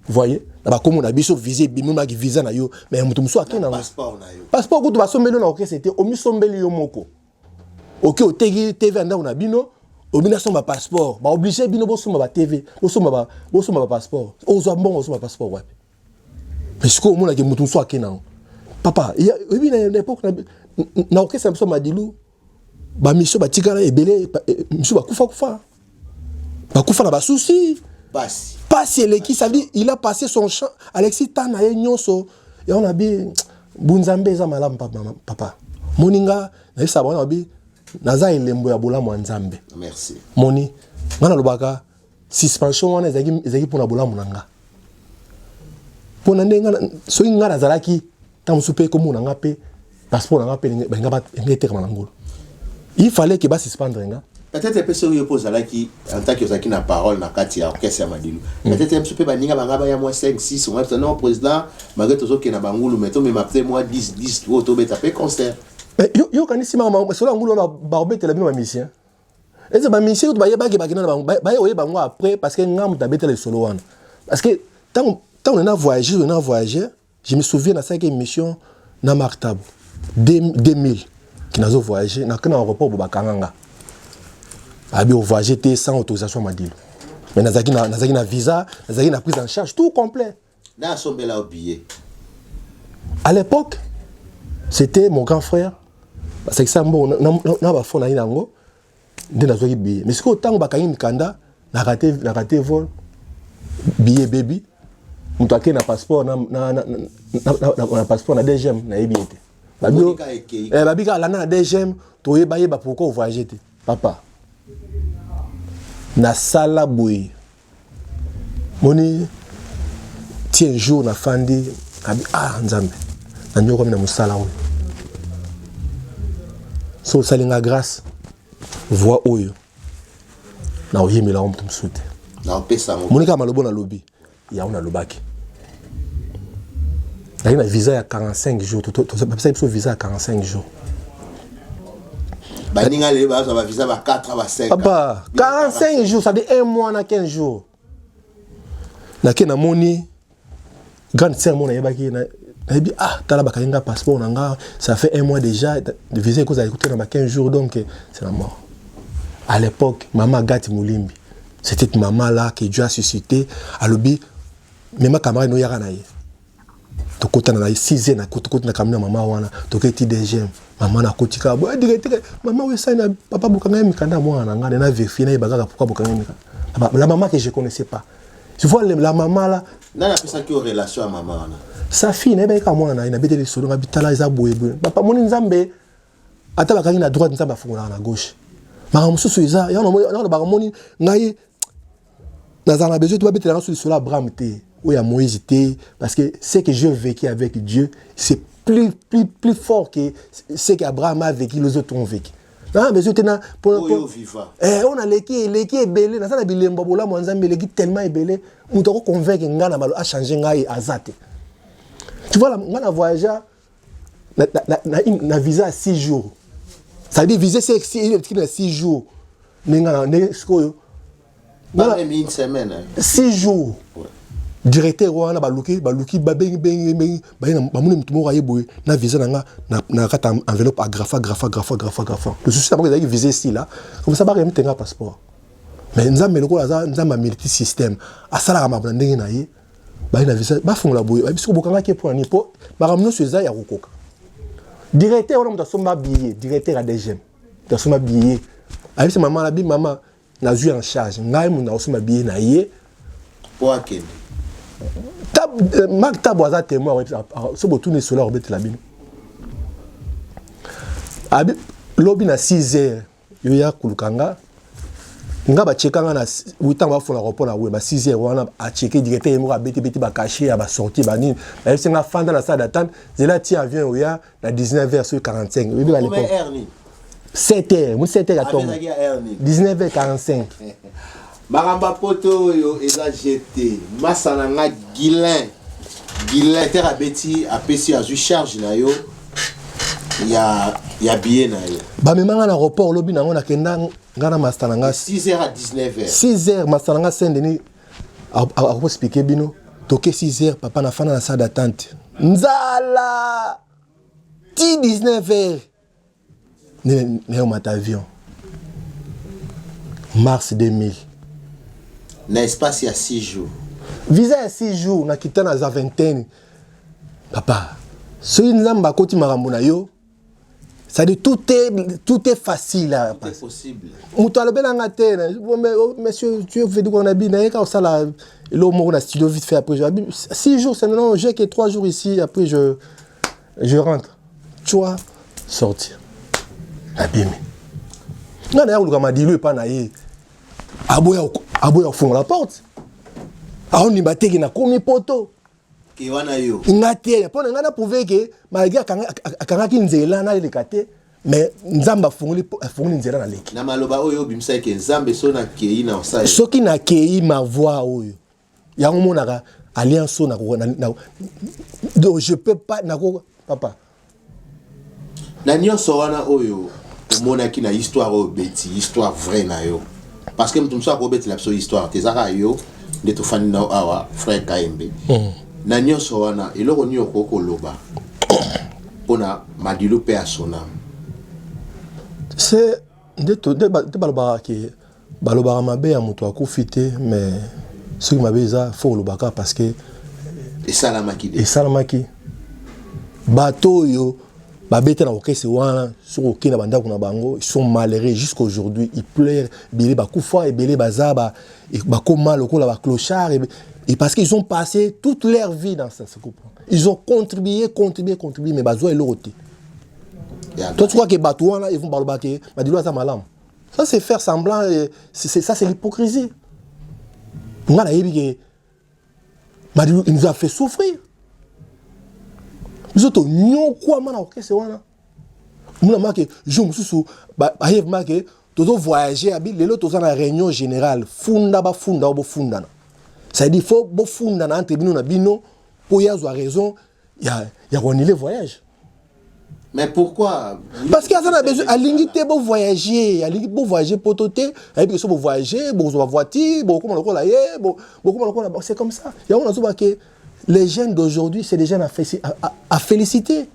[SPEAKER 1] voyez, na bakomo na biso, visa ebimi, omaki visa na yo, mais moto mosusu ake nango. Passeport kutu basombeli yo na orchestre te, omisombeli yo moko. Oke oteki TV ya ndako na bino, obi nasomba passeport. Baoblige bino bosomba ba TV, bosomba bapasseport. Ozwa mbongo osomba passeport wapi? Mais sikoyo omonaki moto mosusu ake nango. Papa, oyebi, na époque na orchestre na biso Madilu, bamission batikala ebele, misu bakufa kufa. Bakufa na basusi.
[SPEAKER 2] Pasi.
[SPEAKER 1] Pasi eleki, ça veut dire il a passé son champ. Alexis temps na ye nyonso. Yango na bi bunzambe eza malamu papa. Papa. Moninga nayebisa bango na bi naza elembo ya bolamu ya Nzambe.
[SPEAKER 2] Merci.
[SPEAKER 1] Moni nga nalobaka suspension wana ezalaki ezalaki mpona bolamu na nga. Mpona nde nga soki nga nazalaki ntango mosusu mpe komona nga mpe passeport na nga mpe balinga balinga etekama na ngolo. Il fallait que ba suspendre nga.
[SPEAKER 2] Peut-être mpe soki yo mpe ozalaki en tant que ozalaki na parole na kati ya orchestre ya Madilu. Peut-être biso mpe baninga banga baya mwa 5 6 mwa biso non président malgré tozokende na bangulu mais tomema mpe mwa 10 10 oyo tobeta mpe concert.
[SPEAKER 1] Mais yo yo kanisi mama solo ngulu wana bakobetela bino ba musiciens. Eza ba musiciens kutu bayebaki bakenda na bango baye oyeba yango après parce que nga moto abetela lisolo wana. Parce que tango tango na voyager na voyager. Je me souviens nasalaki émission na Marc Tabu 2000 ki nazo voyager na na aéroport bo bakanga nga. Abi o voyager te sans autorisation Madilu. Mais nazalaki na nazalaki na visa, nazalaki na prise en charge tout complet.
[SPEAKER 2] Na asombela yo billet.
[SPEAKER 1] À l'époque, c'était mon grand frère. Basakisa mbongo na, na, na ba fonds na ye nango nde nazwaki billet. Mais sikoyo ntango bakangi mikanda na rate na rate vol billet ebebi moto akei na passeport na, na, na, na, na, na, na passeport na DGM nayebi ye te. Babi
[SPEAKER 2] Omoni ekei.
[SPEAKER 1] eh, babi kaka landa na DGM toyeba yeba pourquoi ovoyage te papa. Nasala boye moni ti un jour nafandi abi ah nzambe nanyokwami na mosala oyo so osali nga grâce voix oyo nakoyembela yango moto mosusu te moni kaka malobo nalobi yango nalobaki nazali na visa ya 45 jours bapesaki biso visa ya 45 jours
[SPEAKER 2] baninga lelo bazwa ba visa ba 4 ba 5
[SPEAKER 1] papa 45 jours ça dit un mois na 15 jours nake namoni grande sœur mona yebaki nayebi ah tala bakangi nga passeport na nga ça fait un mois déjà visa ekozala ekute na ba 15 jours donc c'est la mort. À l'époque maman Agathe Mulimbi, c'était maman là que Dieu a suscité, alobi mema camarade no yaka na ye tokotana na ye 6 heures nakoti na camion ya mama wana tokei ti DGM mama nakoti kaka boye directeur mama oyo esali na papa bokanga ye mikanda ya mwana na ngai na vérifie nayeba kaka pourquoi bokanga ye mikanda la maman que je connaissais pas. Tu vois la maman là.
[SPEAKER 2] Nani apesaki yo relation ya mama wana?
[SPEAKER 1] Sa fille nayebaki kaka mwana na ye nabeteli lisolo ngai bitala eza boye boye papa moni nzambe ata bakangi na droite nzambe afungolaka na gauche makambo mosusu eza yango nalobaka moni ngai nazala na besoin te babetela nga so lisolo ya abraham te oyo ya moïse te parce que ce que j'ai vécu avec Dieu c'est plus, plus, plus fort que ce qu'Abraham a vécu, les autres ont vécu. Na besoin te na
[SPEAKER 2] oyo viva
[SPEAKER 1] eh on aleki eleki ebele naza na bilembo bolamu ya Nzambe eleki tellement ebele moto ako convaincre nga na malo a changer ngai aza te. Tu vois nga na voyagea na, na, na, na visa ya 6 jours. Ça veut dire visa c'est na 6 jours. Ndenge na ndenge sikoyo
[SPEAKER 2] Pas même une semaine. Hein.
[SPEAKER 1] 6 jours. Ouais. Directeur wana baluki baluki babengi bengi bengi baye bamoni moto moko aye boye na visa na nga na kati ya enveloppe agrafa grafa grafa grafa grafa le souci na bango ezalaki visa esila comme ça bakaya mitenga passeport mais nzambe lokola aza nzambe ya multi système asalaka makambo na ndenge na ye baye na visa bafungola boye bayebi soki bokangaki ye mpo na nini mpo makambo nyonso eza ya kokoka directeur wana moto asomba billet directeur ya DGM moto asomba billet ayebisi mama na bi mama nazwi en charge ngai moto nakosomba billet na ye
[SPEAKER 2] mpo akende
[SPEAKER 1] Marc Tabo aza témoin so botuni lisolo akobetela bino abi lobi na 6 heures yo ya koluka nga nga bacheka nga na ntango bafona aéroport na weba 6 heures wana acheke directeur ye moko abetibeti bacachet ya basortie banini bayebisi nga fanda na salle d'attente zela ti avion oya na 19 heures soki 45 oyebi ba l'époque 7 heures mo 7 heures ya tongo 19 heures 45
[SPEAKER 2] makambo ya poto oyo eza jete masa na nga guilin guilin ter abeti apesi azwi charge na yo ya ya billet na yo
[SPEAKER 1] bamema nga na aéroport lobi nango nakenda nga na masta na nga
[SPEAKER 2] 6 heures à 19 heures
[SPEAKER 1] 6 heures masta na nga saint denis akoexplike bino toke 6 heures papa nafanda na salle d'attente nzala ti 19 heures nayomata avion mars 2000
[SPEAKER 2] na espace ya 6 jours
[SPEAKER 1] visa ya 6 jours nakita na za vingtaine papa soki nzambe akoti makambo na yo. C'est-à-dire tout est facile à
[SPEAKER 2] Tout est possible.
[SPEAKER 1] Moto alobelanga te bon, mais, oh, monsieur, tu veux dire qu'on a bi nayeka osala eloko moko na studio vite fait, après je abi 6 jours, c'est non, j'ai que 3 jours ici, après je rentre, tu vois, sortir. Nabimi, nga naya koluka Madilu epa na ye, aboya, aboya kofungola porte, aondimba teke nakomi poto.
[SPEAKER 2] Ke wana yo.
[SPEAKER 1] Nga te, mpo na ngai na prouve ke malgré akangaki nzela naleka te, mais Nzambe afungoli nzela, naleki.
[SPEAKER 2] Na maloba oyo obimisaki ke Nzambe, so nakei na osala.
[SPEAKER 1] Soki nakei ma voix oyo yango omonaka alliance oyo donc je peux pas nako papa.
[SPEAKER 2] Na nyonso wana oyo omonaki na histoire oyo obeti, histoire vraie na yo, parce que moto mosusu akobetela biso histoire te, eza kaka yo nde tofandi na yo awa, frère Kayembe. Na nyonso wana, eloko nini okoki koloba mpona Madilu mpe ya sonam?
[SPEAKER 1] C'est nde balobaka ke balobaka mabe ya moto akufi te, mais soki mabe eza, faut kolobaka parce que
[SPEAKER 2] esalamaki de.
[SPEAKER 1] Esalamaki. Bato oyo babeta na orchestre wana, soki okei na bandako na bango, ils sont malheureux jusqu'aujourd'hui, ils pleurent. Ebele bakufa, ebele baza bakoma lokola baclochard, et parce qu'ils ont passé toute leur vie dans ce groupe, ils ont contribué, contribué, contribué, mais bazwa eloko te. Toi, tu crois que bato wana, ils vont baloba ke Madilu aza malamu? Ça, c'est faire semblant et ça, c'est l'hypocrisie. Nga nayebi ke Madilu, il nous a fait souffrir. Biso tonyokwama na orchestre wana. Mona make jour mosusu bayeve make tozo voyager, abi lelo toza na réunion générale, funda bafunda oyo bofundana, c'est-à-dire faut bofundana entre bino na bino mpo ye azwa raison ya koannuler voyage.
[SPEAKER 2] Mais pourquoi?
[SPEAKER 1] Parce que aza na besoin, alingi te bovoyage, alingi bovoyage poto te. Ayebi ke so bovoyage, bokozwa bavoiture, bokokoma lokola ye, bokoma lokola. C'est comme ça. Yango nazoba ke les jeunes d'aujourd'hui, c'est des jeunes à féliciter.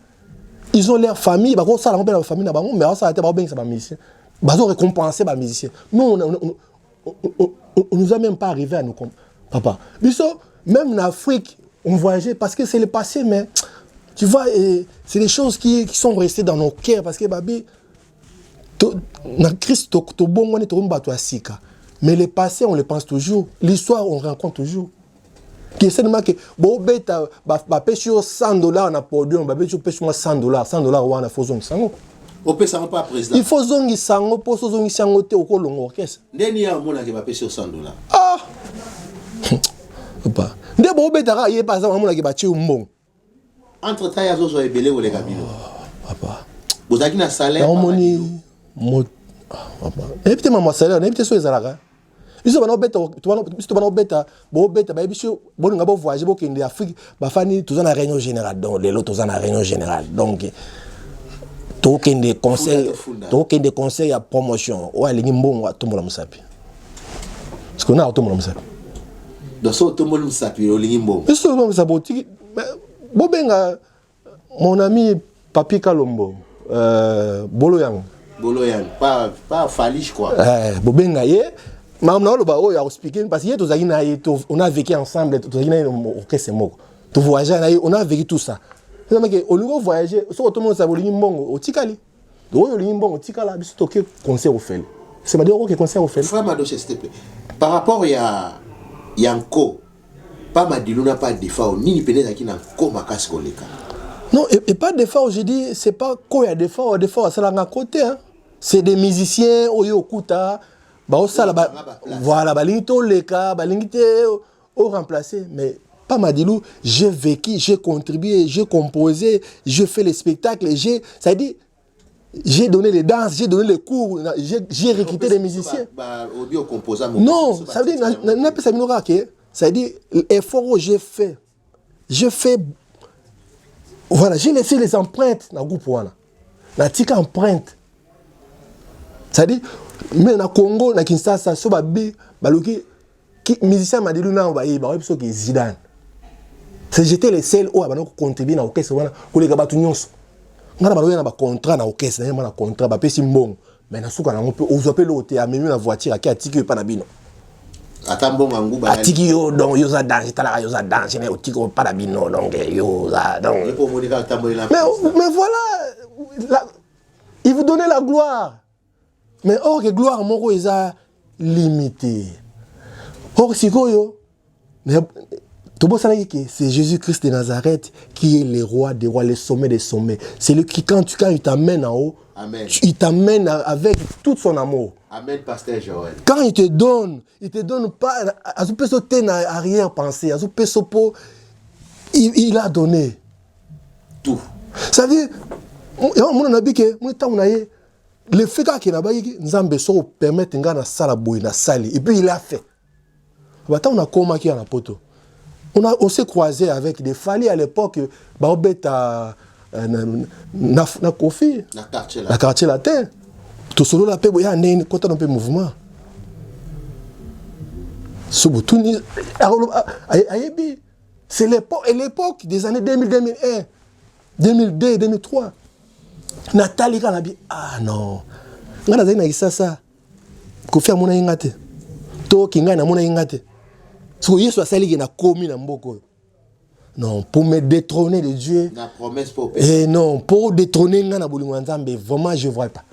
[SPEAKER 1] Ils ont leur famille, bakosala yango mpe na bafamille na bango, mais bakosala te, bakobengisa bamusicien, bazo récompenser bamusicien. Nous, on nous a même pas arrivé à nous papa biso, même en Afrique, on voyageait parce que c'est le passé. Mais tu vois, c'est des choses qui sont restées dans nos cœurs parce que babi na Christ tobongwani, tokomi bato ya sika, mais le passé, on le pense toujours, l'histoire, on rencontre toujours kesenema ke bobeta, bapesi yo 100 $ na podium, babeti yo, pesi mwa 100 $, 100 $ wana faut ozongisa yango.
[SPEAKER 2] Opesa yango mpa président.
[SPEAKER 1] Il faut ozongisa yango, mpo so ozongisi yango te, okolonga orchestre.
[SPEAKER 2] Ndeni ya omonaki bapesi yo 100 $?
[SPEAKER 1] Ah papa, nde bobetaka, ye mpe aza amonaki batie yo mbongo.
[SPEAKER 2] Entre temps ye azozwa ebele koleka bino.
[SPEAKER 1] Papa.
[SPEAKER 2] Bozalaki na salaire.
[SPEAKER 1] Naomoni, nayebi te mama salaire, nayebi te so ezalaka. Biso bana obeta, biso bana obeta, bobeta, bayebi biso, bolinga bovoyage, bokende Afrique, bafani, toza na réunion générale. Donc lelo toza na réunion générale, donc tokende conseil, tokende conseil ya promotion. Oyo alingi mbongo atombola mosapi, parce que na atombola mosapi.
[SPEAKER 2] Donc so otomboli mosapi, olingi mbongo.
[SPEAKER 1] Biso mosapi otiki, bobenga mon ami Papi Kalombo, Bolo Yang.
[SPEAKER 2] Bolo Yang, pas Falish quoi.
[SPEAKER 1] Bobenga ye, makambo na oloba oyo akoexpliquer, parce que ye tozalaki na ye, on a vécu ensemble, tozalaki na ye orchestre moko, tovoyage na ye, on a vécu tout ça. Ezamake olingi ovoyage, soki otomoni olingi mbongo, otikali. Oyo olingi mbongo, otikala. Biso toke concert ofele, c'est dire oke concert ofele.
[SPEAKER 2] Frère Madoche, s'il te plaît, par rapport ya nko pa Madilu na pa Defao, nini pene ezalaki na nko makasi koleka?
[SPEAKER 1] Non, et pas Defao, je dis, c'est pas quoi ya Defao. Defao asalanga côté, hein. C'est des musiciens oyo okuta baosala ba, voilà, balingi toleka, balingi te o remplacer. Mais pas Madilu, j'ai vécu, j'ai contribué, j'ai composé, j'ai fait les spectacles, j'ai, ça dit, j'ai donné les danses, j'ai donné les cours, j'ai recruté des musiciens. Non, ça veut dire, ça veut dire, l'effort que j'ai fait, voilà, j'ai laissé les empreintes dans le groupe. Voilà. Natika empreinte. C'est-à-dire, mais na Congo, na Kinshasa, so babi, baloki, musicien Madilu na baye, ba biso ke Zidane. C'est j'étais le seul oyo abanda kocontribuer na orchestre wana koleka bato nyonso. Nga na baloya na bacontrat na orchestre, nayema na contrat, bapesi mbongo, mais na suka nango mpe ozwa mpe eloko te. Amemi na voiture, ake atiki yo epa na bino.
[SPEAKER 2] Ata mbongo ya nguba.
[SPEAKER 1] Atiki yo, donc yo oza danger, talaka, yo oza danger, mais otiki yo epa na bino, donc yo oza donc
[SPEAKER 2] mais
[SPEAKER 1] mais voilà la. Il vous donnait la gloire. Mais or que gloire moko eza limité. Or sikoyo tobosanaki ke c'est Jésus-Christ de Nazareth qui est le roi des rois, le sommet des sommets. C'est lui qui quand tu quand il t'amène en haut,
[SPEAKER 2] Amen.
[SPEAKER 1] il t'amène avec tout son amour.
[SPEAKER 2] Amen, pasteur Joël.
[SPEAKER 1] Quand il te donne, il te donne pas azopesa te na arrière-pensée, azopesa po il a donné
[SPEAKER 2] tout.
[SPEAKER 1] Ça veut dire yango mona na bike mona ntango na ye le fait kaka ke nabaki Nzambe soki opermettre ngai nasala boye nasali, et puis il a fait. Batango nakomaki ya na poto, on s'est croisé avec des Fally à l'époque, baobeta na Kofi.
[SPEAKER 2] Na Quartier.
[SPEAKER 1] Na Quartier Latin. Tosolola mpe boya ndenge kota na mpe mouvement so botuni ayebi. C'est l'époque, et l'époque des années 2000, 2001, 2002, 2003. Natali kaka na bi ah non, ngai nazali na Kisasa, Kofi amonaki nga te, toki ngai namonaki nga te. Soki Yesu asaliki nakomi na mboka oyo, non, pour me détrôner de Dieu.
[SPEAKER 2] Na promesse po.
[SPEAKER 1] Et non, pour détrôner nga na bolingo ya Nzambe, vraiment je vois pas.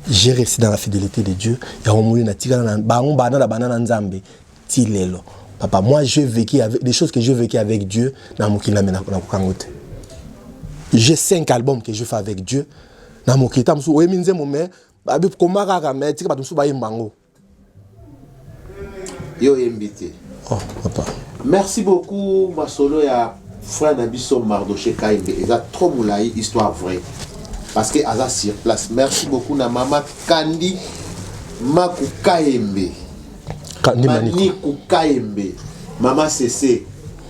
[SPEAKER 1] J'ai resté dans la fidélité de Dieu. Yango moni natikala na bango bana na bana na Nzambe ti lelo. Papa, moi j'ai vécu avec des choses que j'ai vécu avec Dieu na mokili na nakokango te. J'ai cinq albums que je fais avec Dieu na mokili. Ta mosusu oyemi nzembo, mais babi koma kaka, mais tika bato mosusu bayemba yango.
[SPEAKER 2] Yo oyembi te.
[SPEAKER 1] Oh papa.
[SPEAKER 2] Merci beaucoup. Masolo ya frère na biso Mardoché Kaimbe eza trop molai, histoire vraie, parce que aza sur place. Merci beaucoup na mama Kandi Maku Kayembe.
[SPEAKER 1] Kandi Maniko.
[SPEAKER 2] Maniku Kayembe, mama Cc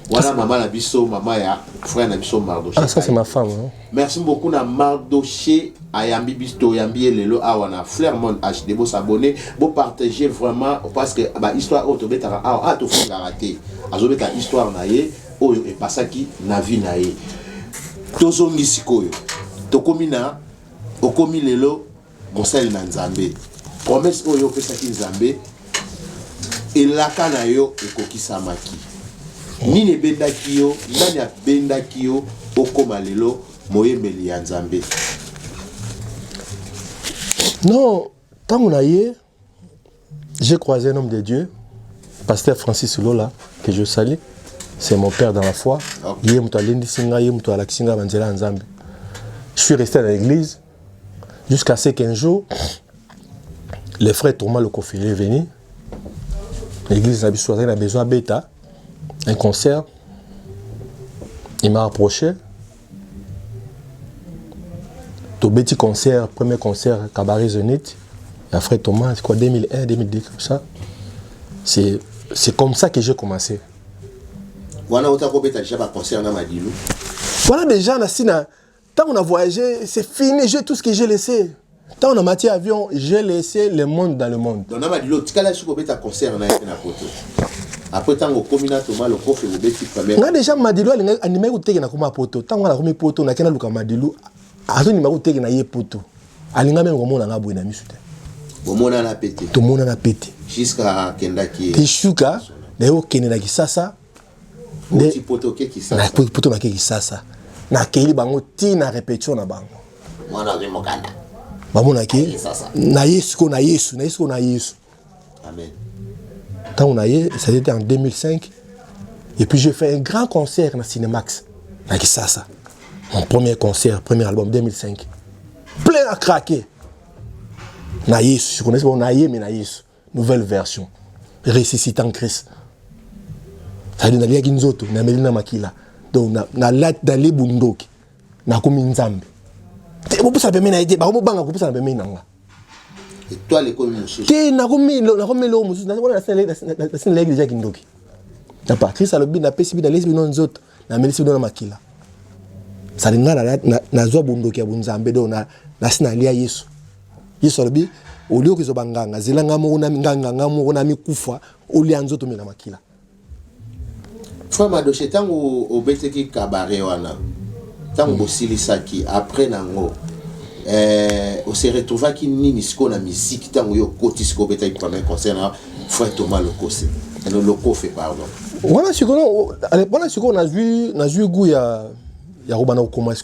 [SPEAKER 2] wana, mama na biso, mama ya frère na biso Mardoché.
[SPEAKER 1] Ah, ça c'est ma femme, hein?
[SPEAKER 2] Merci beaucoup na Mardoché ayambi biso, toyambi ye lelo awa na Flairmont HD. Bosabonner, bopartager vraiment, parce que bahistoire oyo tobetaka awa, ah, tofungaka te. Azobeta histoire na ye oyo epasaki na vie na ye. Tozongi sikoyo, tokomi na okomi lelo mosali na Nzambe. Promesse oyo opesaki Nzambe, elaka na yo ekokisamaki. Nini ebendaki yo? Nani abendaki yo okóma lelo moyembeli ya Nzambe?
[SPEAKER 1] Non, ntango na ye, j'ai croisé un homme de Dieu, pasteur Francis Lola, que je salue. C'est mon père dans la foi. Ye moto alendisi ngai, ye moto alakisi ngai banzela ya Nzambe. Je suis resté dans l'église jusqu'à ce qu'un jour le frère Thomas Lokofele est venu. L'église na biso azali na besoin abeta un concert. Il m'a approché, tobeti concert, premier concert cabaret Zénith ya frère Thomas. C'est quoi, 2001, 2002, comme ça. C'est comme ça que j'ai commencé.
[SPEAKER 2] Wana ota kobeta déjà baconcert na Madilu?
[SPEAKER 1] Voilà, déjà na sina tant on a voyagé, c'est fini, j'ai tout ce que j'ai laissé. Tant on a mati avion, j'ai laissé le monde dans le monde.
[SPEAKER 2] Donc na Madilu otikala soki kobeta concert na ye mpe na poto. Après ntango okomi na Thomas Lokofe, bobeti première.
[SPEAKER 1] Nga déjà Madilu alinga andimaki koteke na koma poto. Ntango nga nakomi poto, nakei naluka Madilu, azondima koteke na ye poto. Alinga même komona nga boye na misu te.
[SPEAKER 2] Bomonana pe te?
[SPEAKER 1] Tomonana pe te.
[SPEAKER 2] Jusqu'à akendaki.
[SPEAKER 1] Te shuka naye okende na Kisasa.
[SPEAKER 2] Oti poto oke Kisasa.
[SPEAKER 1] Na poto nake Kisasa, nakei bango ntina répétition na bango.
[SPEAKER 2] Mwana azwi mokanda.
[SPEAKER 1] Bamonaki.
[SPEAKER 2] Kisasa.
[SPEAKER 1] Na ye sikoyo na Yesu, na ye sikoyo na Yesu.
[SPEAKER 2] Amen.
[SPEAKER 1] Ntango na ye, ça c'était en 2005, et puis j'ai fait un grand concert na Cinemax na Kisasa, mon premier concert, premier album, 2005, plein à craquer na Yesu. Je connais bon na ye, mais na Yesu nouvelle version, ressuscitant Christ. C'est-à-dire naliaki nzoto, nameli na makila, donc nalati bundoki, nakomi Nzambe te. Bopusana pembeni na ye te, bakomobanga kopusana pembeni na nga.
[SPEAKER 2] Étoile ekomi mosusu.
[SPEAKER 1] Te, nakomi eloko mosusu wana. Nasi naleki déjà kindoki napa. Christ alobi: napesi bino, nalesi bino nzoto, namelisi bino na makila. Sali nga nazwa bondoki ya bonzambe. Donc nasi nalia Yesu. Yesu alobi: olie okozwa banganga, zela nga moko nganga nga moko na mikufa, olia nzoto, mela makila.
[SPEAKER 2] Frère Mardoché, ntango obeteki cabaret wana, ntango bosilisaki, après nango ose retrouvaki nini sikoyo na musique? Ntango yo okoti sikoyo, obetaki premier concert na frère Thomas Lokose, Lokofe, pardon.
[SPEAKER 1] Wana sikoyo nazwi goût ya ya kobanda kokoma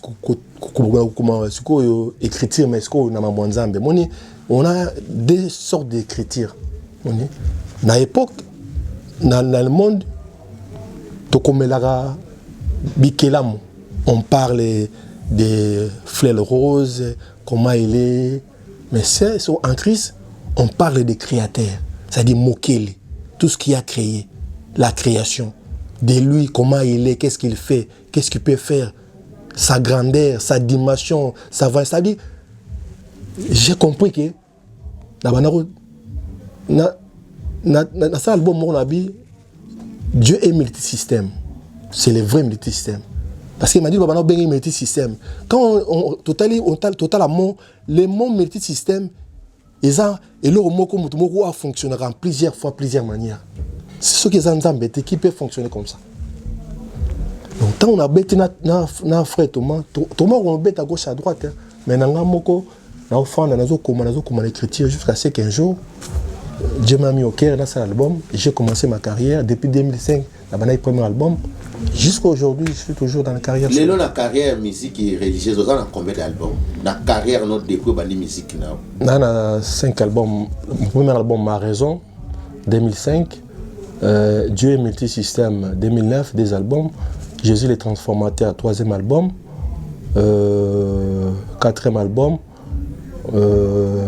[SPEAKER 1] kokoma sikoyo écriture, mais sikoyo na mambo ya Nzambe. Moni, on a deux sortes d'écriture. Moni, na époque na le monde, tokomelaka bikelamu, on parle des fleurs roses, comment il est, mais c'est en Christ, on parle des créateurs, c'est-à-dire Mokele, tout ce qui a créé la création, de lui, comment il est, qu'est-ce qu'il fait, qu'est-ce qu'il peut faire, sa grandeur, sa dimension, sa voix. C'est-à-dire, j'ai compris que na sa album moko na bi Dieu est multisystème. C'est le vrai multisystème. Parce qu'il m'a dit, baba bengi multisystème. Quand on total on total mot, le mot multisystème, eza eloko moko moto moko afonctionnera en plusieurs fois, plusieurs manières. C'est ce qui est Nzambe te qui peut fonctionner comme ça. Donc tant on a bêté na frère Thomas, Thomas, on bête à gauche, à droite, hein. Mais na nga moko na ofanda, nazokoma l'écriture jusqu'à ce qu'un jour Dieu m'a mis au cœur dans cet album. J'ai commencé ma carrière depuis 2005, la premier album. Jusqu'à aujourd'hui, je suis toujours dans la carrière.
[SPEAKER 2] Lelo na carrière musique religieuse, oza na combien d'albums na carrière no depuis obandi musique na?
[SPEAKER 1] Na 5 albums. Mon premier album, Ma Raison, 2005. Dieu est multisystème, 2009, des albums. Jésus le transformateur, troisième album. Quatrième album,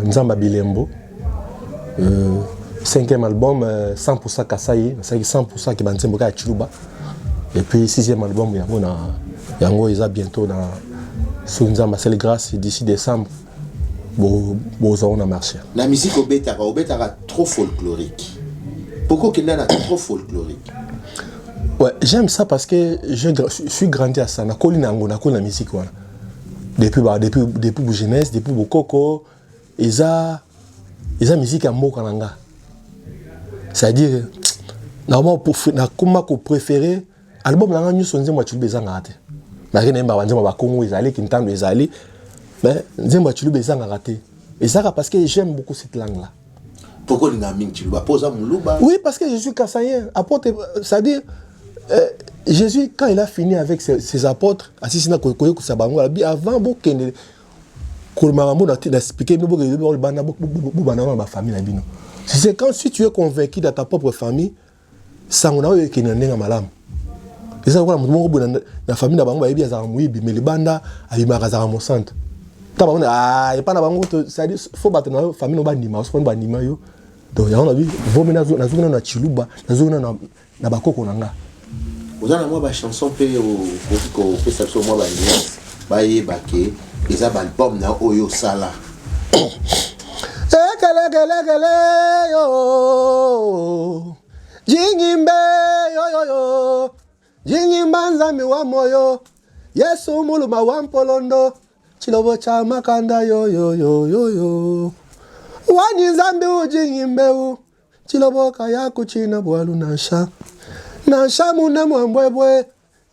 [SPEAKER 1] Nzamba Bilembo. Cinquième album, 100% Kasaï, c'est 100% qui banzembo ya Chiluba. Et puis sixième album, yango na yango eza bientôt na soki Nzambe asali grâce, d'ici décembre bozala na marché.
[SPEAKER 2] Na musique obetaka, obetaka trop folklorique. Pourquoi okenda na trop folklorique?
[SPEAKER 1] Ouais, j'aime ça parce que je suis grandi à ça. Nakoli na yango, nakoli na musique wana depuis ba depuis jeunesse, depuis bokoko. Eza musique ya mboka na nga, c'est-à-dire nakoma kopréférer album na nga nyonso, nzembo ya Tshiluba ezangaka te. Malgré nayembaka banzembo ya Bakongo, ezali kintando ezali, mais nzembo ya Tshiluba ezangaka te. Ezaka parce que j'aime beaucoup cette langue là.
[SPEAKER 2] Pourquoi olinga mingi Tshiluba? Mpo oza Moluba?
[SPEAKER 1] Oui, parce que je suis Kassaïen. Apôtre, c'est-à-dire Jésus, quand il a fini avec ses apôtres, asisi na koyekosa bango, alobi: avant bokende kolomaka makambo na expliquer bino, bokende bana bobanda na bafamille na bino. C'est quand si tu es convaincu dans ta propre famille, sango na oyo ekende na ndenge malamu. Eza lokola moto moko boye na famille na bango, bayebi azalaka moyibi, mais libanda abimaka azalaka mosantu. Ta bango epa na bango, c'est-à-dire faut bato na famille no bandima, so bandima yo. Donc yango nabi vomi nazongi nano na Tshiluba, nazongi nano na bakoko na nga.
[SPEAKER 2] Oza na mwa bachanson mpe okoki kopesa biso mwa banuance, bayeba ke eza baalbum na oyo osala?
[SPEAKER 1] Ekelekelekele yo jingimbe yoyoyo jingimba Nzambi wa moyo Yesu muluma wa mpolondo chilobo cha makanda yoyoyoyoyo wani Nzambi ujingimbeu chiloboka ya kuchina bwalu nansha nansha muna mwambwebwe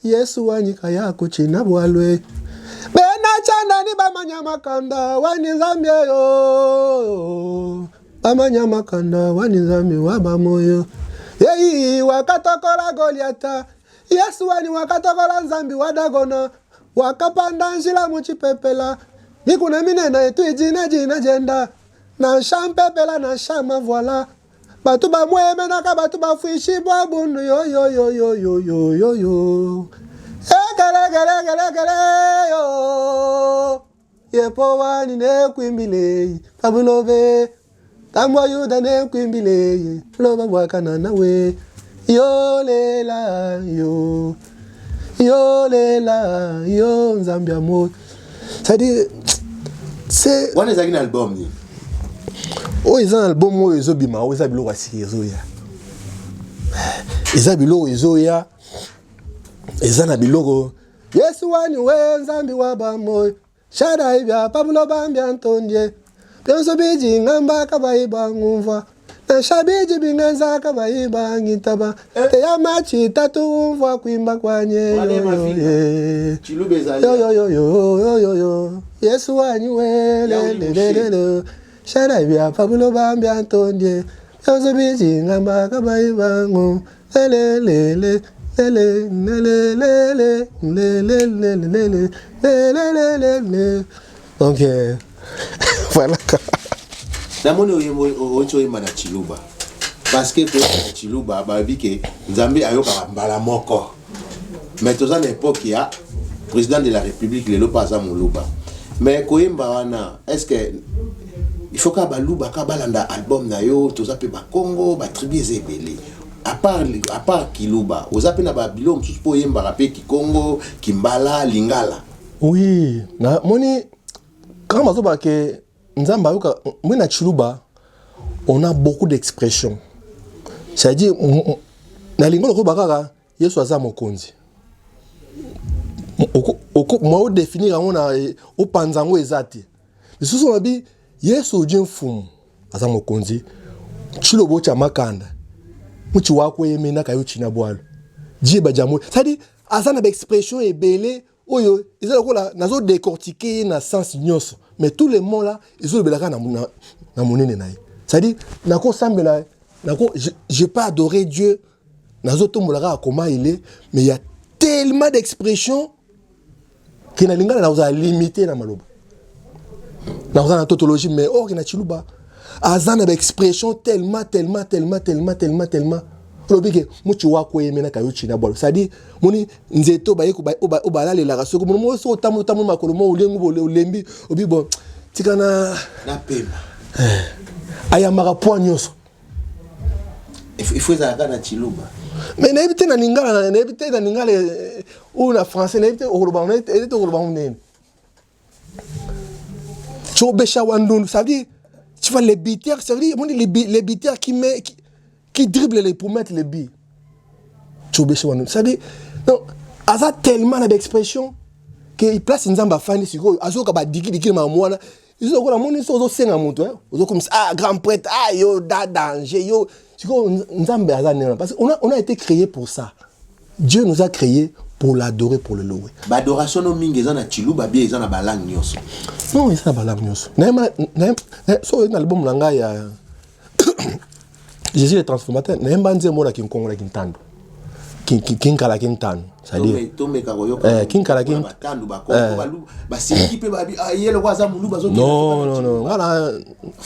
[SPEAKER 1] Yesu wanyika ya kuchina bwalwe bena chandani bamanya makanda wani Nzambi eyo bamanya makanda wani Nzambi wa bamoyo yeyi wakatokola Goliata Yesu wani wakatokola Nzambi wa Dagona wakapanda njila muchipepela mikuna minene etu ijina jina jenda nansha mpepela nansha mavuala bato bamwemenaka bato bafuishi bwa bundu yoyoyoyoyoyoyo ekelekelekele yo yepo wani nekwimbilei pabulobe tambwa Yuda nekwimbilei loba bwakana nawe yolela yo yolela yo Nzambe ya moto. C'est-à-dire, c'est
[SPEAKER 2] Wana ezalaki na album nini?
[SPEAKER 1] Oyo eza na album oyo ezobima. Oyo eza biloko ya sika ezoya, eza biloko ezoya, eza na biloko Yesu wani we Nzambi wa bamoyo shadai bya pabulo bambya ntondie byonso bijingamba kabayi bangumva nansha biji bingenza kabayi bangitaba teya machi tatu umva kwimba kwanye.
[SPEAKER 2] Wana mafinga. Tshiluba ezali.
[SPEAKER 1] Yoyoyoyoyoyo Yesu wanyi we lelelelele shadai bya pabulo bambya ntondie byonso bijingamba kabayi bangu lelelele. lele lele lele lele lele lele lele lele. Donc voilà.
[SPEAKER 2] Namoni oti oyemba na Chiluba, parce que toyemba na Chiluba, balobi ke Nzambe ayokaka mbala moko. Mais toza na époque ya président de la République, lelo mpe aza Moluba. Mais koyemba wana, est ce que il faut kaka Baluba kaka balanda album na yo? Toza mpe Bakongo, batribu eza ebele. À part Kiluba, oza mpe na babilo mosusu mpo oyembaka mpe Kikongo, Kimbala, Lingala?
[SPEAKER 1] Oui, namoni quand bazoba ke Nzambe ayoka moi na Chiluba, on a beaucoup d'expressions. C'est-à-dire, na lingala okoyeba kaka Yesu aza mokonzi. Mwa odéfinir yango na opanza yango eza te. Lisusu olobi Yesu udi mfumu, aza mokonzi. Chilobo tya makanda muchi wakoyemenaka yo china bwalo jieba jambo. C'est-à-dire, aza na baexpression ebele oyo eza lokola nazodécortiquer ye na sens nyonso, mais tous les mots là ezolobelaka na monene na ye. C'est-à-dire, nakosambela nako, je peux adorer Dieu, nazotombola kaka comment il est, mais il y a tellement d'expressions ke na lingala nakozala limité na maloba, nakozala na tautologie. Mais or ke na Chiluba aza na baexpression tellement, tellement, tellement, tellement, tellement, tellement. Olobi ke muchi wakoyemenaka yo china bwalo, c'est-à-dire moni nzete oyo baye oyo balalelaka. Soki mono soki otamboli, otamboli makolo mo, olengu, olembi, obi bon, tika na
[SPEAKER 2] napema.
[SPEAKER 1] Ayambaka poids nyonso.
[SPEAKER 2] Il faut ezalaka na Chiluba?
[SPEAKER 1] Mais nayebi te na lingala, nayebi te na lingala oyo, na français nayebi te okoloba, nayebi te okoloba nini. Tshobesha Wandundu, ça veut dire, tu vois, les buteurs, ça veut dire les buteurs qui dribblent les pour mettre les buts. Tshobesha Wandundu, ça veut dire, donc aza tellement na baexpression ke place Nzambe afandi sikoyo, azoyoka badikidiki na makambo wana. Ezokola moni so ozosenga moto, ozokomisa ah grand prêtre, ah yo da danger yo. Sikoyo Nzambe aza ndenge wana, parce qu'on a été créé pour ça. Dieu nous a créé pour l'adorer, pour le louer.
[SPEAKER 2] Baadoration no mingi eza na Chiluba bie eza na balangue nyonso?
[SPEAKER 1] Non, eza na balangue nyonso. So na album na ngai ya Jésus le transformateur, nayemba nzembo na Kinkongo, na Kintando, Kinkala Kintano, c'est-à-dire
[SPEAKER 2] Tomeka koyoka.
[SPEAKER 1] Kinkala
[SPEAKER 2] Batandu, Bakongo basiliki mpe babi ye loko aza Moluba.
[SPEAKER 1] Non, non, non, nga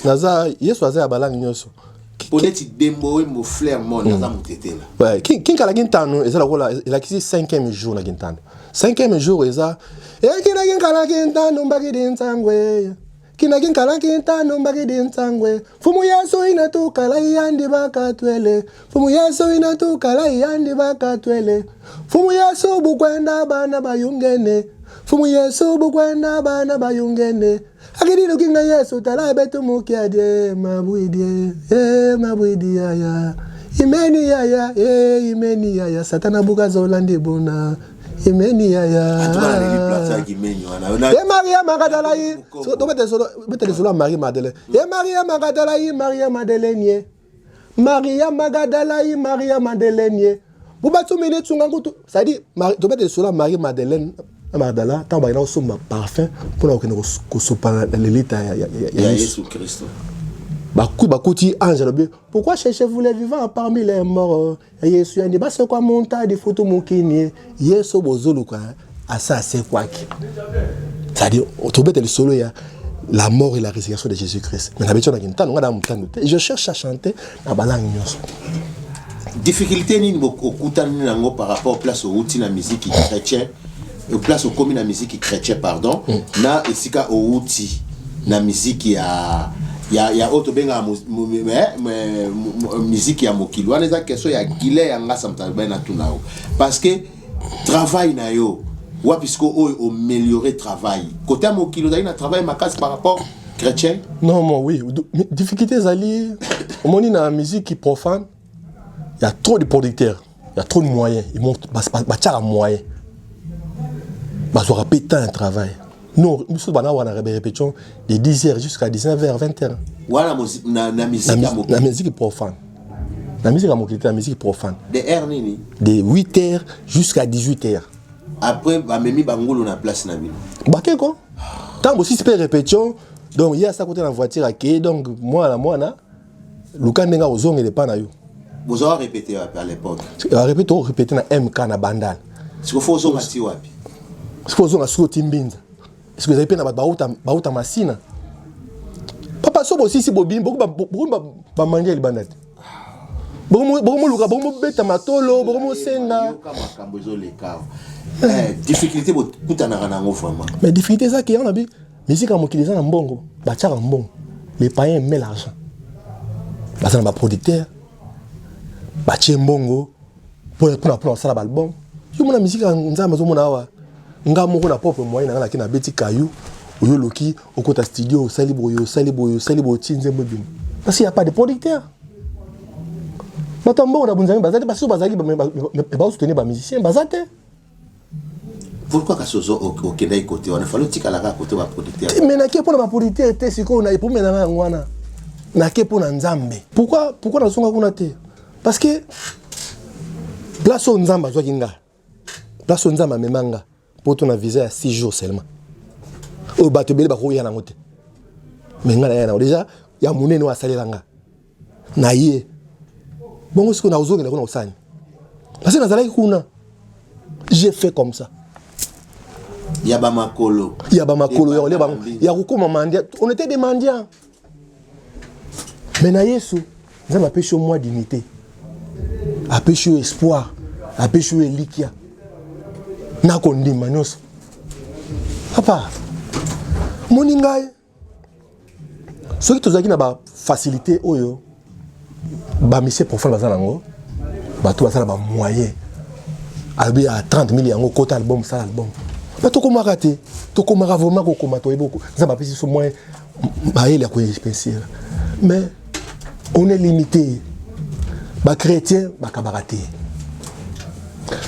[SPEAKER 1] naza Yesu aza ya balangue nyonso.
[SPEAKER 2] Po neti Dembo Wembo Flair Monde aza motetela.
[SPEAKER 1] Ouais, Kinkala Kintano eza lokola elakisi cinquième jour na Kintano. Cinquième jour eza ekina kinkala kintano mbakidi ntsangwe kina kinkala kintano mbakidi ntsangwe mfumu Yesu inatukala iyandi bakatwele mfumu Yesu inatukala iyandi bakatwele mfumu Yesu bukwenda bana bayungene mfumu Yesu bukwenda bana bayungene akidilukinga Yesu tala betu mukiadie mabwidie e mabwidi yaya imeni yaya e imeni yaya satana bukazola ndibuna imeni yaya. Ye Maria Magadala yi tobete lisolo ya Marie Madeleine. Ye Maria Magadala yi Maria Madeleine, ye Maria Magadala yi Maria Madeleine, ye bubatumini tsunga nkutu. C'est-à-dire, tobete lisolo ya Marie Madeleine na Magdala, ntango bakenda kosomba parfum mpona kokende kosopa na lelita ya
[SPEAKER 2] Yesu Kristo.
[SPEAKER 1] Bakuti ange, alobi: "Pourquoi cherchez-vous les vivants parmi les morts? Yesu yandi basekwa montadi futu mokini, Yesu bozoluka asa asekwaki." C'est-à-dire, tobeta lisolo ya la mort et la résurrection de Jésus-Christ. Mais nabeti na kintano, nga na motando te. Je cherche à chanter na balangue nyonso.
[SPEAKER 2] Difficulté nini okutani nango par rapport place outi na musique chrétien, place okomi na musique chrétien, pardon, na esika outi na musique ya oyo tobengaka musique ya mokili wana? Eza question ya gile ya ngasa moto alobai na tuna yo, parce que travail na yo wapi siko oyo améliorer travail côté ya mokili? Ozali na travail makasi par rapport chrétien?
[SPEAKER 1] Non, moi oui, difficulté ezali, omoni, na musique profane, il y a trop de producteurs, il y a trop de moyens. Ils montent, batiaka moyen, bazwaka mpe temps ya travail. Nous, biso bana wana, répétition de 10 h jusqu'à 19 h, 20 h.
[SPEAKER 2] Wana na musique ya
[SPEAKER 1] Na musique profane, na musique ya mokili te, na musique profane.
[SPEAKER 2] De heure nini?
[SPEAKER 1] De 8 h jusqu'à 18 h.
[SPEAKER 2] Après bamemi bangulu na place na bino?
[SPEAKER 1] Bakeko ntango bosisi mpe répétition, donc ye asa kota na voiture, akei. Donc mwana mwana luka ndenge akozongela epa na yo.
[SPEAKER 2] Boza répété wapi à l'époque?
[SPEAKER 1] Répété, répété na MK na Bandal.
[SPEAKER 2] Siko fo ozonga ti wapi?
[SPEAKER 1] Siko ozonga siko ti Mbinza. Siko ezali mpe na bato bauta, bauta Masina. Papa, so bosisi bobimi, bokomi bamandia libanda te. Bokomoluka, bokomobeta matolo, bokomosenga.
[SPEAKER 2] Yoka makambo ezoleka. Eh, difficulté bokutanaka nango vraiment.
[SPEAKER 1] Mais difficulté eza ke yango na bi musique ya mokili eza na mbongo, batiaka mbongo. Les païens met l'argent. Baza na baproducteur, batie mbongo mpona kosala baalbum. Yo mona musique ya Nzambe azomona awa, nga moko na propre moyen na nga nake nabeti kayu, oyo oloki okota studio, osali boye, osali boye, osali boye, otie nzembo ebima. Parce qu'il y a pas de producteur. Bato ya mbongo na bonzambe baza te, basusu bazalaki bazosoutenir bamusicien, baza te.
[SPEAKER 2] Pourquoi kasi ozo okendaki kote wana? Fallait otikala kaka kote baproducteur.
[SPEAKER 1] Mais nake mpona baproducteur te. Sikoyo na problème na yango wana, nake mpona Nzambe. Pourquoi nazonga kuna te? Parce que place oyo Nzambe azwaki nga, place oyo Nzambe amema nga mpo to na visa ya 6 jours seulement, oyo bato ebele bakoya nango te, mais nga naya nango déjà ya monene oyo asalela nga na ye. Bongo sikoyo nazongela kuna kosani? Parce que nazalaki kuna, j'ai fait comme ça.
[SPEAKER 2] Ya bamakolo.
[SPEAKER 1] Ya bamakolo, ya kolia bango, ya kokóma mendiant. On était des mendiants, mais na Yesu, Nzambe apesi yo mwa dignité, apesi yo espoir, apesi yo elikia na kondima nyonso. Papa, moni ngai, soki tozalaki na bafacilité oyo bamusicien profane baza nango, bato baza na bamoyen, alobi ya 30 000 yango, kota album, sala album, ba tokomaka te. Tokomaka vraiment kokoma, toyebi Nzambe apesi biso moyen, mayele ya koinvestir, mais on est limité. Bachrétien bakabaka te,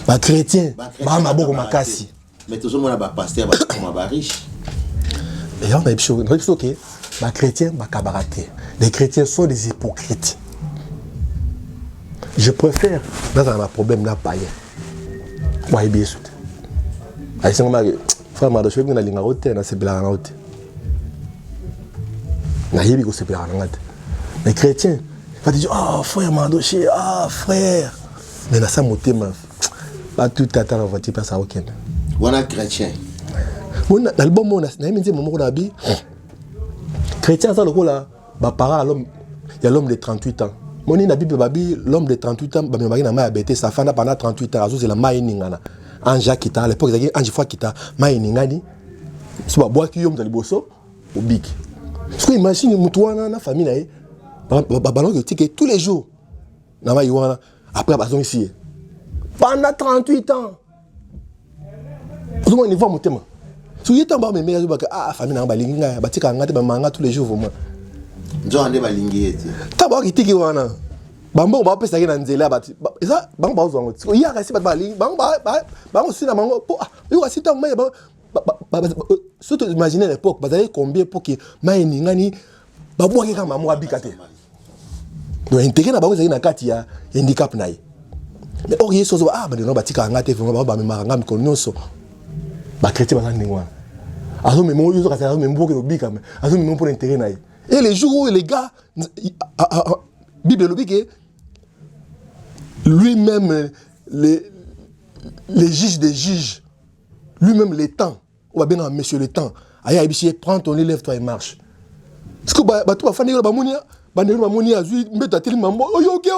[SPEAKER 1] bachrétien baa maboko makasi.
[SPEAKER 2] Mais tozomona bapasteur bakoma bariche.
[SPEAKER 1] Yango nayebi biso ke bachrétien bakabaka te. Les chrétiens sont des hypocrites. Je préfère nazala na problème na païen wayebi Yesu te, ayesangamaki: "Frère Mardoche, oyebi nalingaka te, nasepelaka na yo te, nayebi kosepelaka na nga te." Mais chrétien va te dire: "Oh frère Mardoche, ah frère", mais nasa motema batuta ata na voiture place akokende.
[SPEAKER 2] Wana chrétien.
[SPEAKER 1] Na album oyo nayebi nzembo moko na bi chrétien aza lokola baparent ya l'homme de 38 ans. Moni na Bible babi l'homme de 38 ans bamemaki na mai ya bete, safanda pendant 38 ans, azozela mai eningana. Ange akita, à l'époque ezalaki ange fo akita, mai eningani, so babwaki yo moto ya liboso, obiki. Soki imagine motu wana na famille na ye, balongi otike tous les jours na mai wana, après bazongisi ye pendant 38 ans. Ozomona niveau ya motema. Soki ye ntango bameme, azobaka: "Ah, famille nanga balingi ngai, batikaka ngai te, bamanga ngai tous les jours vraiment."
[SPEAKER 2] Nzoka nde balingi ye te.
[SPEAKER 1] Ntango bakaki tiki wana, bambongo bapesaki na nzela, bato eza bango bazwa yango, yaka si bato balingi bango, bango si na bango po yoka si ntango mai. Surtout imagine l'époque bazalaki combien po ke mai eningani, babwaki kaka mamo abika te. Donc intérêt na bango ezalaki na kati ya handicap na ye. Mais or Yesu azoba: "Ah, bandeko batikaka nga te vraiment, bango bamemaka nga mikolo nyonso." Bachrétien baza ndenge wana, azomema oyo ozokasa, azomema mpo okende obika, mais azomema mpona intérêt na ye. Et les jours où les gars, Bible elobi ke lui-même les juges des juges, lui-même le temps oyo babengaka monsieur le temps, aye ayebisi ye: "Prends ton lit, lève toi et marche." Parce que bato bafandi kaka, bamoni bandeko, bamoni azwi mbeto, atelemi mambo oyo, oke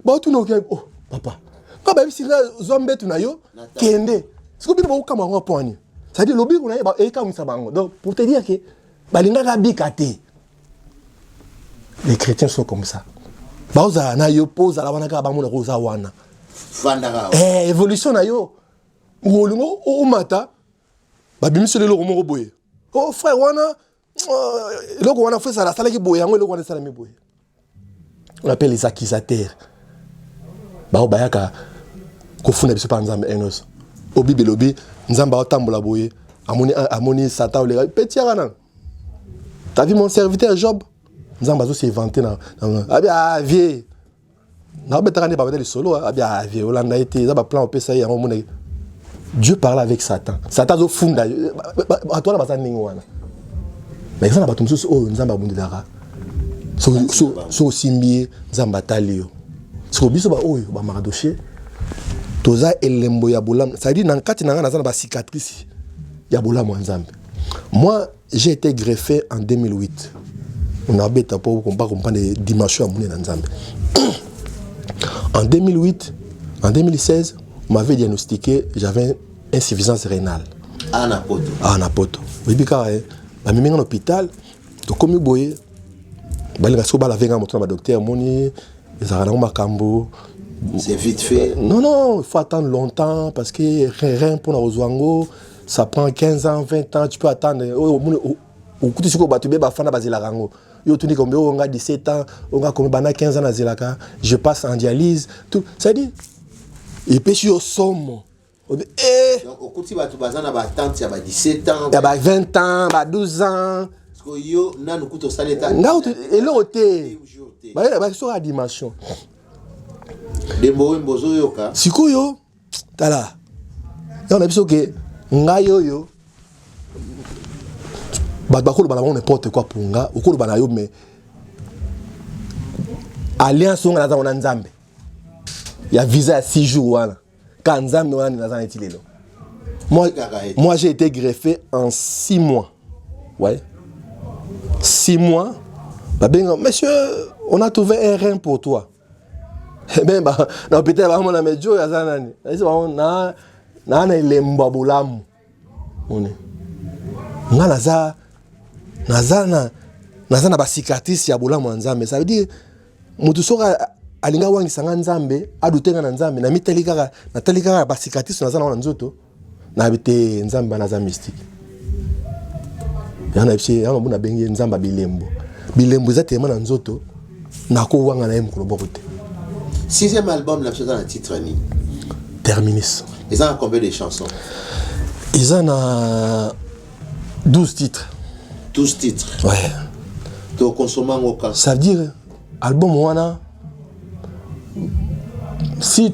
[SPEAKER 1] baotuna: "Oke, oh papa, nga bayebisi nga zwa mbeto na yo, kende." Siko bino bakokama yango mpo ani? C'est-à-dire lobiko na ye ekamwisa bango. Donc pour te dire que balingaka bika te. Les chrétiens sont comme ça, baozala na yo mpo ozala wana kaka, bamona ko oza wana.
[SPEAKER 2] Fandaka.
[SPEAKER 1] Eh, évolution na yo, olingo omata, babimisi eloko moko boye: "Oh frère wana, eloko wana fo ezala asalaki boye, yango eloko wana esalami boye." On appelle les accusateurs, bao bayaka kofunda biso mpa Nzambe nyonso. O Bible elobi Nzambe aotambola boye, amoni, amoni Satan oleka pe tiaka nano: "T'as vu mon serviteur Job?" Nzambe azose vanter na abi: "Ah vie, naobetaka nde babeta lisolo." Abi: "Ah vie, olanda ye te, eza baplan opesa ye yango." Omona Dieu parle avec Satan, Satan azofunda bato wana baza ndenge wana. Mais eza na bato mosusu oyo Nzambe abundelaka. Soki osimbi ye, Nzambe atali yo. Siko biso baoyo bamardoche toza elembo ya bolamu, c'est-à-dire na kati na ngai naza na bacicatrice ya bolamu ya Nzambe. Moi, j'ai été greffé en 2008. Nabeta mpo comprendre dimension ya monene na Nzambe. En 2008, en 2016, on m'avait diagnostiqué, j'avais insuffisance rénale.
[SPEAKER 2] Ah, na poto?
[SPEAKER 1] Ah, na poto. Oyebi kaka, bamemi nga na hôpital. Tokomi boye, balinga soki balave nga moto na badocteur, omoni ezalaka nango makambo.
[SPEAKER 2] C'est vite fait?
[SPEAKER 1] Non, il faut attendre longtemps parce que rein, mpona kozwa yango, ça prend 15 ans, 20 ans. Tu peux attendre. Oyo omoni, okuti sikoyo bato be bafanda, bazelaka yango. Yo otuni kombe oyo nga 17 ans, oyo nga kombe banda 15 ans nazelaka, je passe en dialyse, tout. C'est à dire epesi yo somo. Obi eh.
[SPEAKER 2] Donc okuti bato baza na batante ya ba 17 ans?
[SPEAKER 1] Ya ba 20 ans, ba 12 ans.
[SPEAKER 2] Parce que yo nanu kuta osali eta
[SPEAKER 1] Nga kutu eloko te.
[SPEAKER 2] Jour te.
[SPEAKER 1] Basoka ya dimension.
[SPEAKER 2] Dembo Wembo, ozoyoka?
[SPEAKER 1] Sikoyo tala yango na biso ke ngai oyo, bato bakoloba na bango n'importe quoi pour nga. Okoloba na yo, mais alliance oyo nga naza na Nzambe ya visa ya 6 jours wana, ka Nzambe wana naza neti lelo. Moi, j'ai été greffé en 6 mois. Ouais, 6 mois. Babenga: "Monsieur, on a trouvé un rein pour toi." Ben ba na hôpital bamona me jo aza nani? Ayesi bango na elembo ya bolamu. Moni nga naza na bacicatrice ya bolamu ya Nzambe. Ça veut dire moto soki alingi awangisa nga Nzambe, adute nga na Nzambe, namitali kaka, natali kaka bacicatrice naza nango na nzoto, nayebi te Nzambe wana aza mystique. Yango na biso, yango mbo nabengi ye Nzambe ya bilembo. Bilembo eza telema na nzoto, nakowanga na ye mokolo moko te.
[SPEAKER 2] Sixième album na biso eza na titre nini?
[SPEAKER 1] Terminus.
[SPEAKER 2] Eza na combien de chansons?
[SPEAKER 1] Eza na 12 titres.
[SPEAKER 2] 12 titres?
[SPEAKER 1] Ouais.
[SPEAKER 2] Tokonsoma yango ka?
[SPEAKER 1] Ça veut dire album wana, si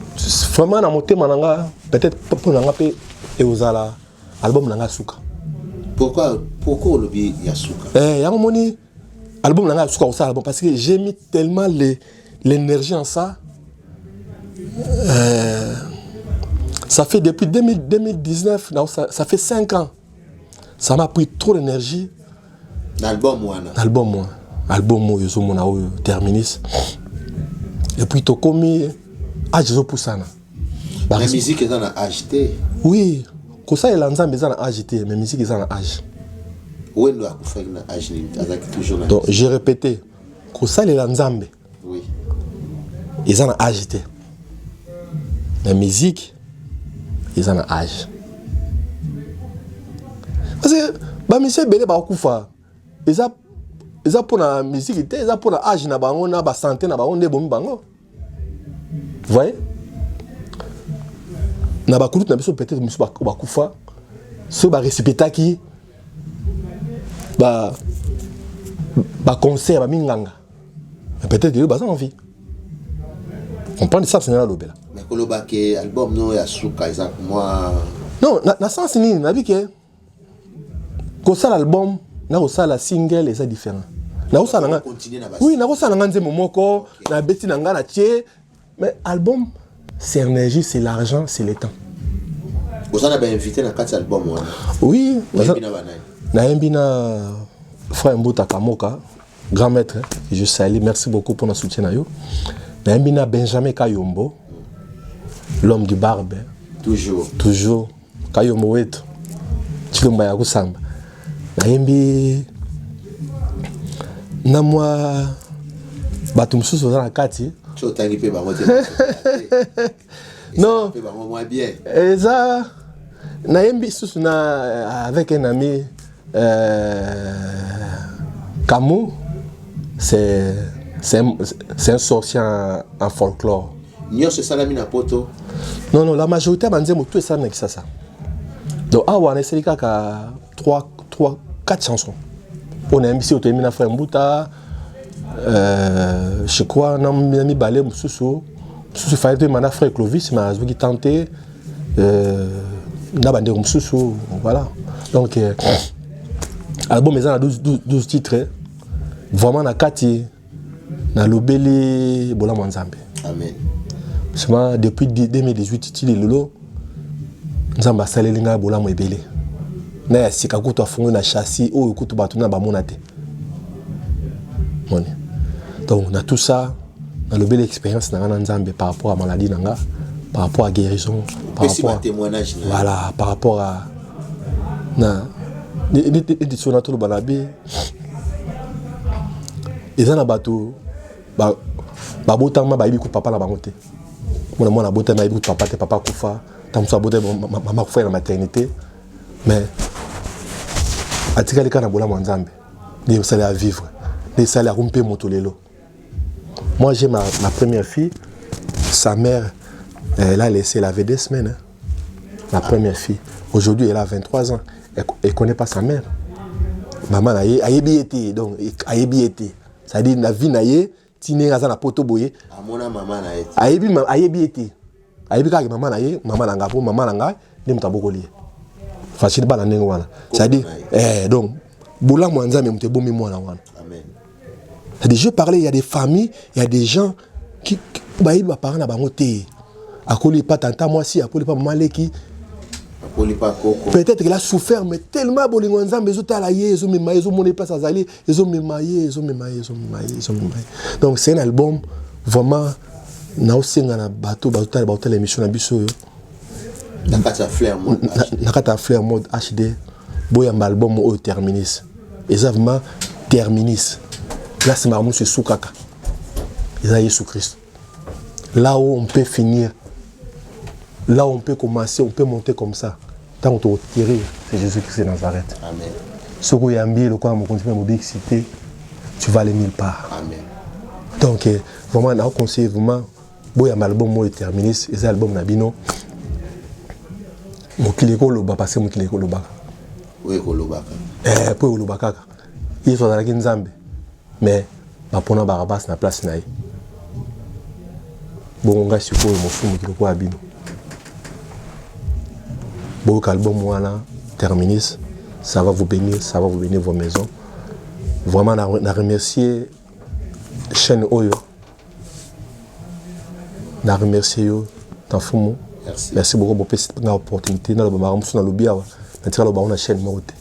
[SPEAKER 1] vraiment na motema na nga, peut-être mpo na nga mpe ekozala album na nga suka.
[SPEAKER 2] Pourquoi olobi ya suka?
[SPEAKER 1] Eh, yango moni album na nga suka kosala album, parce que j'ai mis tellement l'énergie en ça. Ça fait depuis 2000, 2019, non, ça fait 5 ans, ça m'a pris trop d'énergie.
[SPEAKER 2] Na album wana?
[SPEAKER 1] Album wana, album oyo ozomona oyo, Terminus. Et puis tokomi age ezopusana.
[SPEAKER 2] Na musique eza na age te.
[SPEAKER 1] Oui, kosalela Nzambe eza na age te, mais musique eza na age.
[SPEAKER 2] Wendo akufaki na age nini? Azalaki toujours na
[SPEAKER 1] Donc j'ai répété: kosalela Nzambe eza na age te, na musique eza na age, parce que bamusicien ebele bakokufa, eza mpona musique te, eza mpona age na bango na basanté na bango nde ebomi bango. Voyez, na bakulutu na biso, peut-être misu bakufa soki barespectaki baconseil baminganga, mais peut-être lelo baza en vie. Comprendre ça, c'est nalobela.
[SPEAKER 2] Mais koloba ke album no ya suka eza mwa
[SPEAKER 1] Non, na sens nini? Nabi ke kosala album na kosala single eza différent. Nakosala nga, oui, nakosala nga nzembo moko, nabeti na nga, na tie. Mais album, c'est énergie, c'est l'argent, c'est le temps.
[SPEAKER 2] Oza na bainvité na kati ya album wana?
[SPEAKER 1] Oui.
[SPEAKER 2] Oyembi na banani?
[SPEAKER 1] Nayembi na frère Mbuta Kamoka, grand maître, je salue, merci beaucoup pour na soutien na yo. Nayembi na Benjamin Kayombo, l'homme du barbe.
[SPEAKER 2] Toujours.
[SPEAKER 1] Toujours Kayombo wetu, Chilomba ya kusamba. Nayembi na mwa bato mosusu baza na kati.
[SPEAKER 2] Ti otangi mpe bango te?
[SPEAKER 1] Non.
[SPEAKER 2] Mpe bango mwa bien.
[SPEAKER 1] Eza nayembi susu na avec un ami, Camus, c'est un sorcier en folklore.
[SPEAKER 2] Nyonso esalami na poto?
[SPEAKER 1] Non, la majorité ya banzembo tout esalami na Kisasa. Donc awa na esali kaka 3 3 4 chansons oyo nayembi si otoyembi na frère Mbuta, je crois na mibale mosusu. Mosusu fallait toyemba na frère Clovis, mais azwaki temps te, na bandeko mosusu. Voilà, donc album eza na 12, 12 titres vraiment na kati. Nalobeli bolamu ya Nzambe.
[SPEAKER 2] Amen.
[SPEAKER 1] Seulement depuis 2018 ti lelo Nzambe asaleli ngai bolamu ebele. Na ya sika kutu afungoli na chassis oyo kutu bato na bamona te. Moni. Donc na tout ça nalobeli expérience na ngai na Nzambe par rapport à maladie na nga, par rapport à guérison, par
[SPEAKER 2] Opesi
[SPEAKER 1] rapport à,
[SPEAKER 2] batémoignage na yo.
[SPEAKER 1] voilà, par rapport à na neti so na toloba na bi eza na bato babotama bayebi ku papa na bango te. Mwana mwana abotami ayebi ku papa te, papa akufa, ntango mosusu abotami mama akufa na maternité, mais atikali kaka na bolamu ya Nzambe nde esali ya vivre, nde esali akomi mpe moto lelo. Moi j'ai ma première fille, sa mère elle a laissé, elle avait 2 semaines, hein. La première fille. Aujourd'hui, elle a 23 ans. Elle ne connaît pas sa mère. Maman na ye, ayebi ye te, donc ayebi ye te. C'est-à-dire la vie na ye, tine aza na poto boye.
[SPEAKER 2] Amona mama na ye.
[SPEAKER 1] Ayebi ma, ayebi ye te. Ayebi kaka mama na ye, mama na nga, po mama na nga nde moto abokoli ye. Facile bana ndenge wana. C'est-à-dire, donc bolamu ya Nzambe moto ebomi mwana wana.
[SPEAKER 2] Amen.
[SPEAKER 1] C'est-à-dire, je parlais, il y a des familles, il y a des gens qui bayebi ba parents na bango te. Akoli pa tanta mwasi, akoli pa mama leki.
[SPEAKER 2] Akoli pa koko.
[SPEAKER 1] Peut-être qu'il a souffert, mais tellement bolingo ya Nzambe ezotala ye, ezomema ye, ezomona ye place azali, ezomema ye, ezomema ye, ezomema ye, ezomema ye. Donc c'est un album vraiment naosenga na bato bazotala, bazotala émission na biso oyo.
[SPEAKER 2] Na kati ya Flair Mode HD.
[SPEAKER 1] Na kati ya Flair Mode HD, boyamba album oyo Terminus. Eza vraiment Terminus. Place makambo esukaka. Eza Yesu Christ. Là où on peut finir, là où on peut commencer, on peut monter comme ça. Tant qu'on te rire, c'est Jésus-Christ de Nazareth.
[SPEAKER 2] Amen.
[SPEAKER 1] Soko yambi le quoi mon continue à mobile cité, tu vas aller nulle part.
[SPEAKER 2] Amen.
[SPEAKER 1] Donc vraiment on a conseillé vraiment boya album moi Terminus, les album na bino. Mokili ko loba parce que mokili ko loba.
[SPEAKER 2] Oui ko loba.
[SPEAKER 1] Po loba kaka. Yesu azalaki Nzambe. Mais bapona Barabbas na place na ye. Bongo ngai sikoyo mosumu kiloko ya bino. Boyoka album wana Terminus, ça va vous bénir, ça va vous bénir vos maisons. Vraiment na remercier chaîne oyo. Na remercier yo Tamfumu.
[SPEAKER 2] Merci.
[SPEAKER 1] Merci beaucoup pour cette opportunité na loba musu na lobi awa. Na tika loba na chaîne moko te.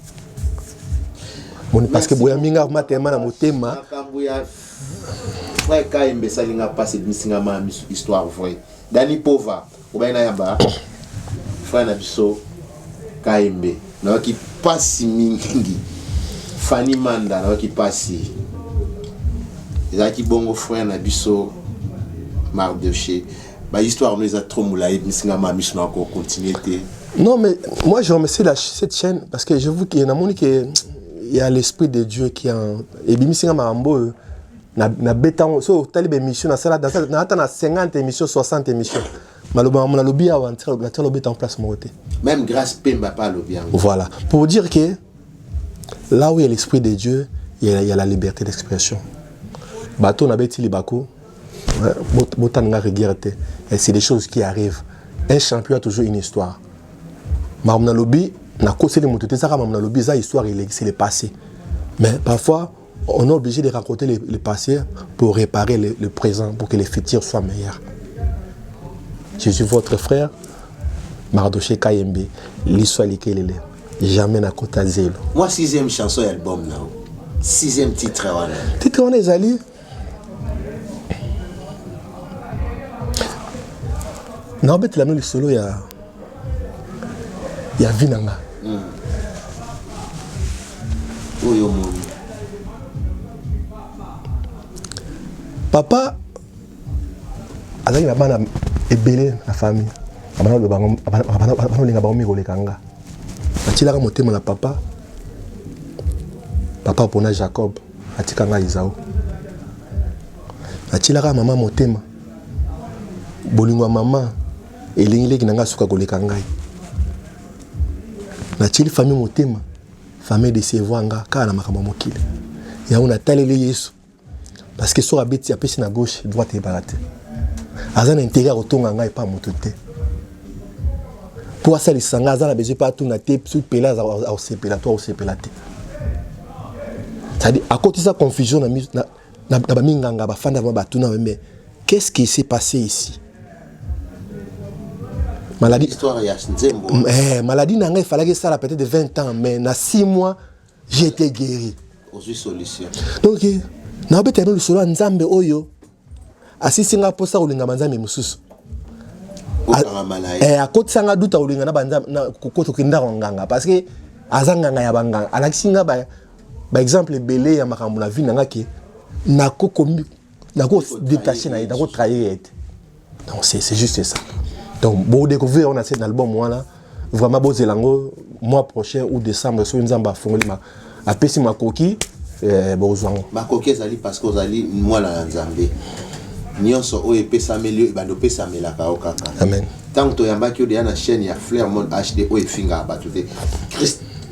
[SPEAKER 1] Bon, parce que boya minga matema na motema.
[SPEAKER 2] Makambo ya frère Kayembe salinga passe misinga ma histoire vraie. Dani Pova, obaina yamba frère na biso Kayembe. Na ki passe mingi. Fanny Manda na ki passe. Ezalaki bongo frère na biso Mardoché. Ba histoire nous a trop moulaye misinga ma miso na ko continuer te.
[SPEAKER 1] Non mais moi je remercie cette chaîne parce que je vous qu'il y a moni que il y a l'esprit de Dieu qui en et bimisinga mambo na beta so tali be mission na sala na ata na 50 émissions 60 émissions maloba na lobi awa na tala beta en place mon côté.
[SPEAKER 2] Même grâce Pemba pas lobi yango.
[SPEAKER 1] Voilà, pour dire que là où il y a l'esprit de Dieu, il y a la liberté d'expression. Bato na beti libako, bota nga rigueur te. Et c'est des choses qui arrivent. Un champion a toujours une histoire. Maman na lobi na koseli moto te, saka maman na lobi za histoire, c'est le passé. Mais parfois on est obligé de raconter le passé pour réparer le présent, pour que le futur soit meilleur. Je suis votre frère Mardoché Kayembe, l'histoire likelele. Jamais na kota zelo.
[SPEAKER 2] Moi 6e chanson album là. 6e titre wana.
[SPEAKER 1] Titre wana ezali na obetela no lisolo ya vie na nga.
[SPEAKER 2] Oyo moni.
[SPEAKER 1] Papa azalaki na bana ebele na famille. Abana loba bango, abana olinga bango mingi koleka nga. Natilaka motema na papa. Papa mpona Jacob atika nga Isao. Natilaka mama motema. Bolingo ya mama elingi leki na nga suka koleka ngai. Natili famille motema. Famille décevoir nga kaka na makambo ya mokili. Yango nataleli Yesu. Parce que soki abeti apesi na gauche, droite ebala te. Aza na intérêt ya kotonga ngai pa moto te. Po asalisa ngai, aza na besoin pa atuna te, soki pela aza akosepela to akosepela te. C'est-à-dire akotisa confusion na miso, na, Na baminganga bafanda vraiment, batuna, mais qu'est-ce qui s'est passé ici? Maladie,
[SPEAKER 2] histoire ya nzembo.
[SPEAKER 1] Eh, maladie na ngai efalaki esala peut-être 20 ans, mais na 6 mois j'ai été guéri.
[SPEAKER 2] Ozwi solution.
[SPEAKER 1] Donc naobeta bino lisolo ya Nzambe oyo asisi nga mposa kolinga banzambe mosusu.
[SPEAKER 2] Okangama na ye.
[SPEAKER 1] Eh, akotisanga duta kolinga na banzambe kokendaka nganga, parce que aza nganga ya banganga. Alakisi nga baexemple ebele ya makambo na vie na nga ke nako détaché na ye, nako trahir ye te. Donc c'est juste ça. Donc bodécouvrir on a cet album wana vraiment, bozela yango mois prochain ou décembre, soki Nzambe afongoli, apesi makoki, bozwa yango.
[SPEAKER 2] Makoki ezali parce que ozali mwana na Nzambe. Nyonso oyo epesameli yo, ebanda opesamelaka yo kaka.
[SPEAKER 1] Amen.
[SPEAKER 2] Ntango toyambaki yo deya na chaîne ya Flair Monde HD oyo efingaka bato te,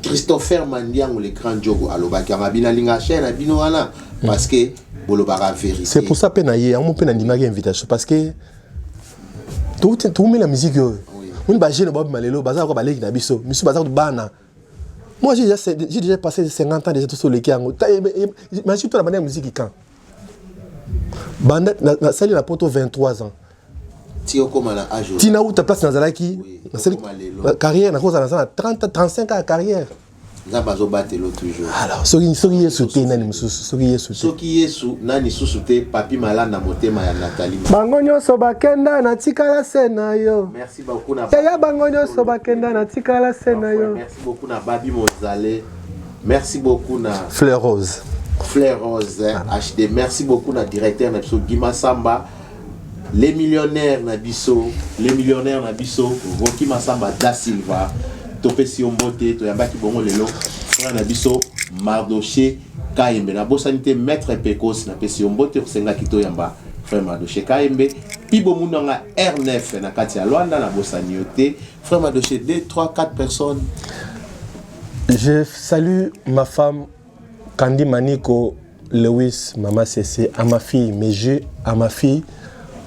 [SPEAKER 2] Christopher Mandiango, le grand jogo, alobaki yango abino alingaka chaîne na bino wana parce que bolobaka vérité.
[SPEAKER 1] C'est pour ça mpe na ye yango mpe nandimaki invitation, parce que toumela musique oyo. Moni bajeune babima lelo, baza kaka baleki na biso, misu baza kutu bana. Moi, j'ai déjà passé 50 ans déjà, toso oleki yango. Imagine to na banda ya musique quand banda nasali na poto 23 ans.
[SPEAKER 2] Ti okóma na age oyo.
[SPEAKER 1] Ntina uta place nazalaki. Nasali
[SPEAKER 2] okóma lelo.
[SPEAKER 1] Carrière, nakozala naza na 30 35 ans ya carrière.
[SPEAKER 2] Nzambe azobatela toujours.
[SPEAKER 1] Alors soki Yesu te, nani mosusu? Soki Yesu te.
[SPEAKER 2] Soki Yesu, nani susu te? Papi Malanda, motema ya Nathalie.
[SPEAKER 1] Bango nyonso bakenda, natikala se na yo.
[SPEAKER 2] Merci beaucoup na
[SPEAKER 1] Yaya, bango nyonso bakenda, natikala se na yo.
[SPEAKER 2] Merci beaucoup na Babi Mozale, merci beaucoup na
[SPEAKER 1] Fleur Rose.
[SPEAKER 2] Fleur Rose HD. Merci beaucoup na directeur na biso Gima Samba, les millionnaires na biso, les millionnaires na biso Roki Masamba da Silva. Topesi yo mbote. Toyambaki bongo lelo frère na biso Mardoché Kayembe. Nabosani te maître Pekos, napesi yo mbote. Osengaki toyamba frère Mardoché Kayembe mpi bomunanga R9 na kati ya Lwanda. Nabosani yo te, frère Mardoché. 2 3 4 personnes.
[SPEAKER 1] Je salue ma femme Candy Maniko Lewis, Mama Cécé, à ma fille Meju, à ma fille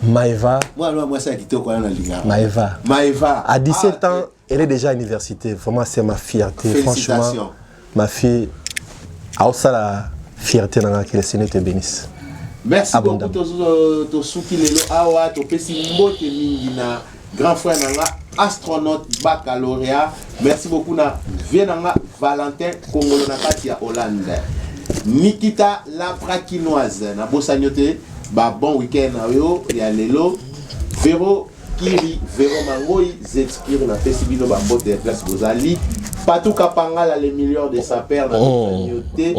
[SPEAKER 1] Maëva.
[SPEAKER 2] Mwana mwasi ya kitoko wana nalingaka.
[SPEAKER 1] Maëva.
[SPEAKER 2] Maëva.
[SPEAKER 1] À 17
[SPEAKER 2] Ah,
[SPEAKER 1] ans, elle est déjà à l'université. Vraiment, c'est ma fierté.
[SPEAKER 2] Félicitations.
[SPEAKER 1] Franchement, ma fille, a la fierté dans que le Seigneur te bénisse.
[SPEAKER 2] Merci beaucoup.
[SPEAKER 1] Abondamment.
[SPEAKER 2] Tosuki lelo awa. Topesi mbote mingi na grand frère na nga astronaute baccalauréat. Merci beaucoup na vie na nga Valentin Kongolo na kati ya Hollande, Nikita Laprakinoise. Nabosani yo te. Ba bon week-end na yo ya lelo. Vero Kiri, Vero Mangoi, Zetskiri, napesi bino bambote ya place bozali. Patou Kapangala, les millions de sapeurs, nabosani yo te.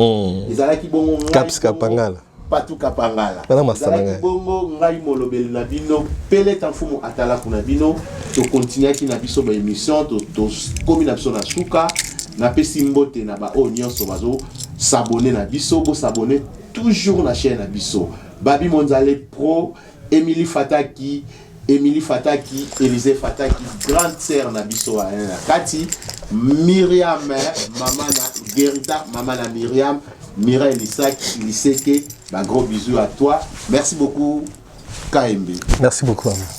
[SPEAKER 2] Ezalaki bongo ngai
[SPEAKER 1] Caps
[SPEAKER 2] bongo.
[SPEAKER 1] Kapangala.
[SPEAKER 2] Patu Kapangala.
[SPEAKER 1] Wana masala
[SPEAKER 2] Ezalaki
[SPEAKER 1] ngai.
[SPEAKER 2] bongo ngai molobeli na bino Peleta Mfumu Atalaku na bino. Tokontinuaki na biso baémission, tokomi na biso na suka. Napesi mbote na baoyo nyonso bazosabone na biso. Bosabone toujours na chaîne na biso. Babi Monzale Pro, Émilie Fataki, Émilie Fataki, Élisée Fataki, grande sœur na biso wana na kati, Miriam, mama na Gerita, mama na Miriam, Mireille Lisaki, Liseke, bah, gros bisous à toi. Merci beaucoup, KMB.
[SPEAKER 1] Merci beaucoup.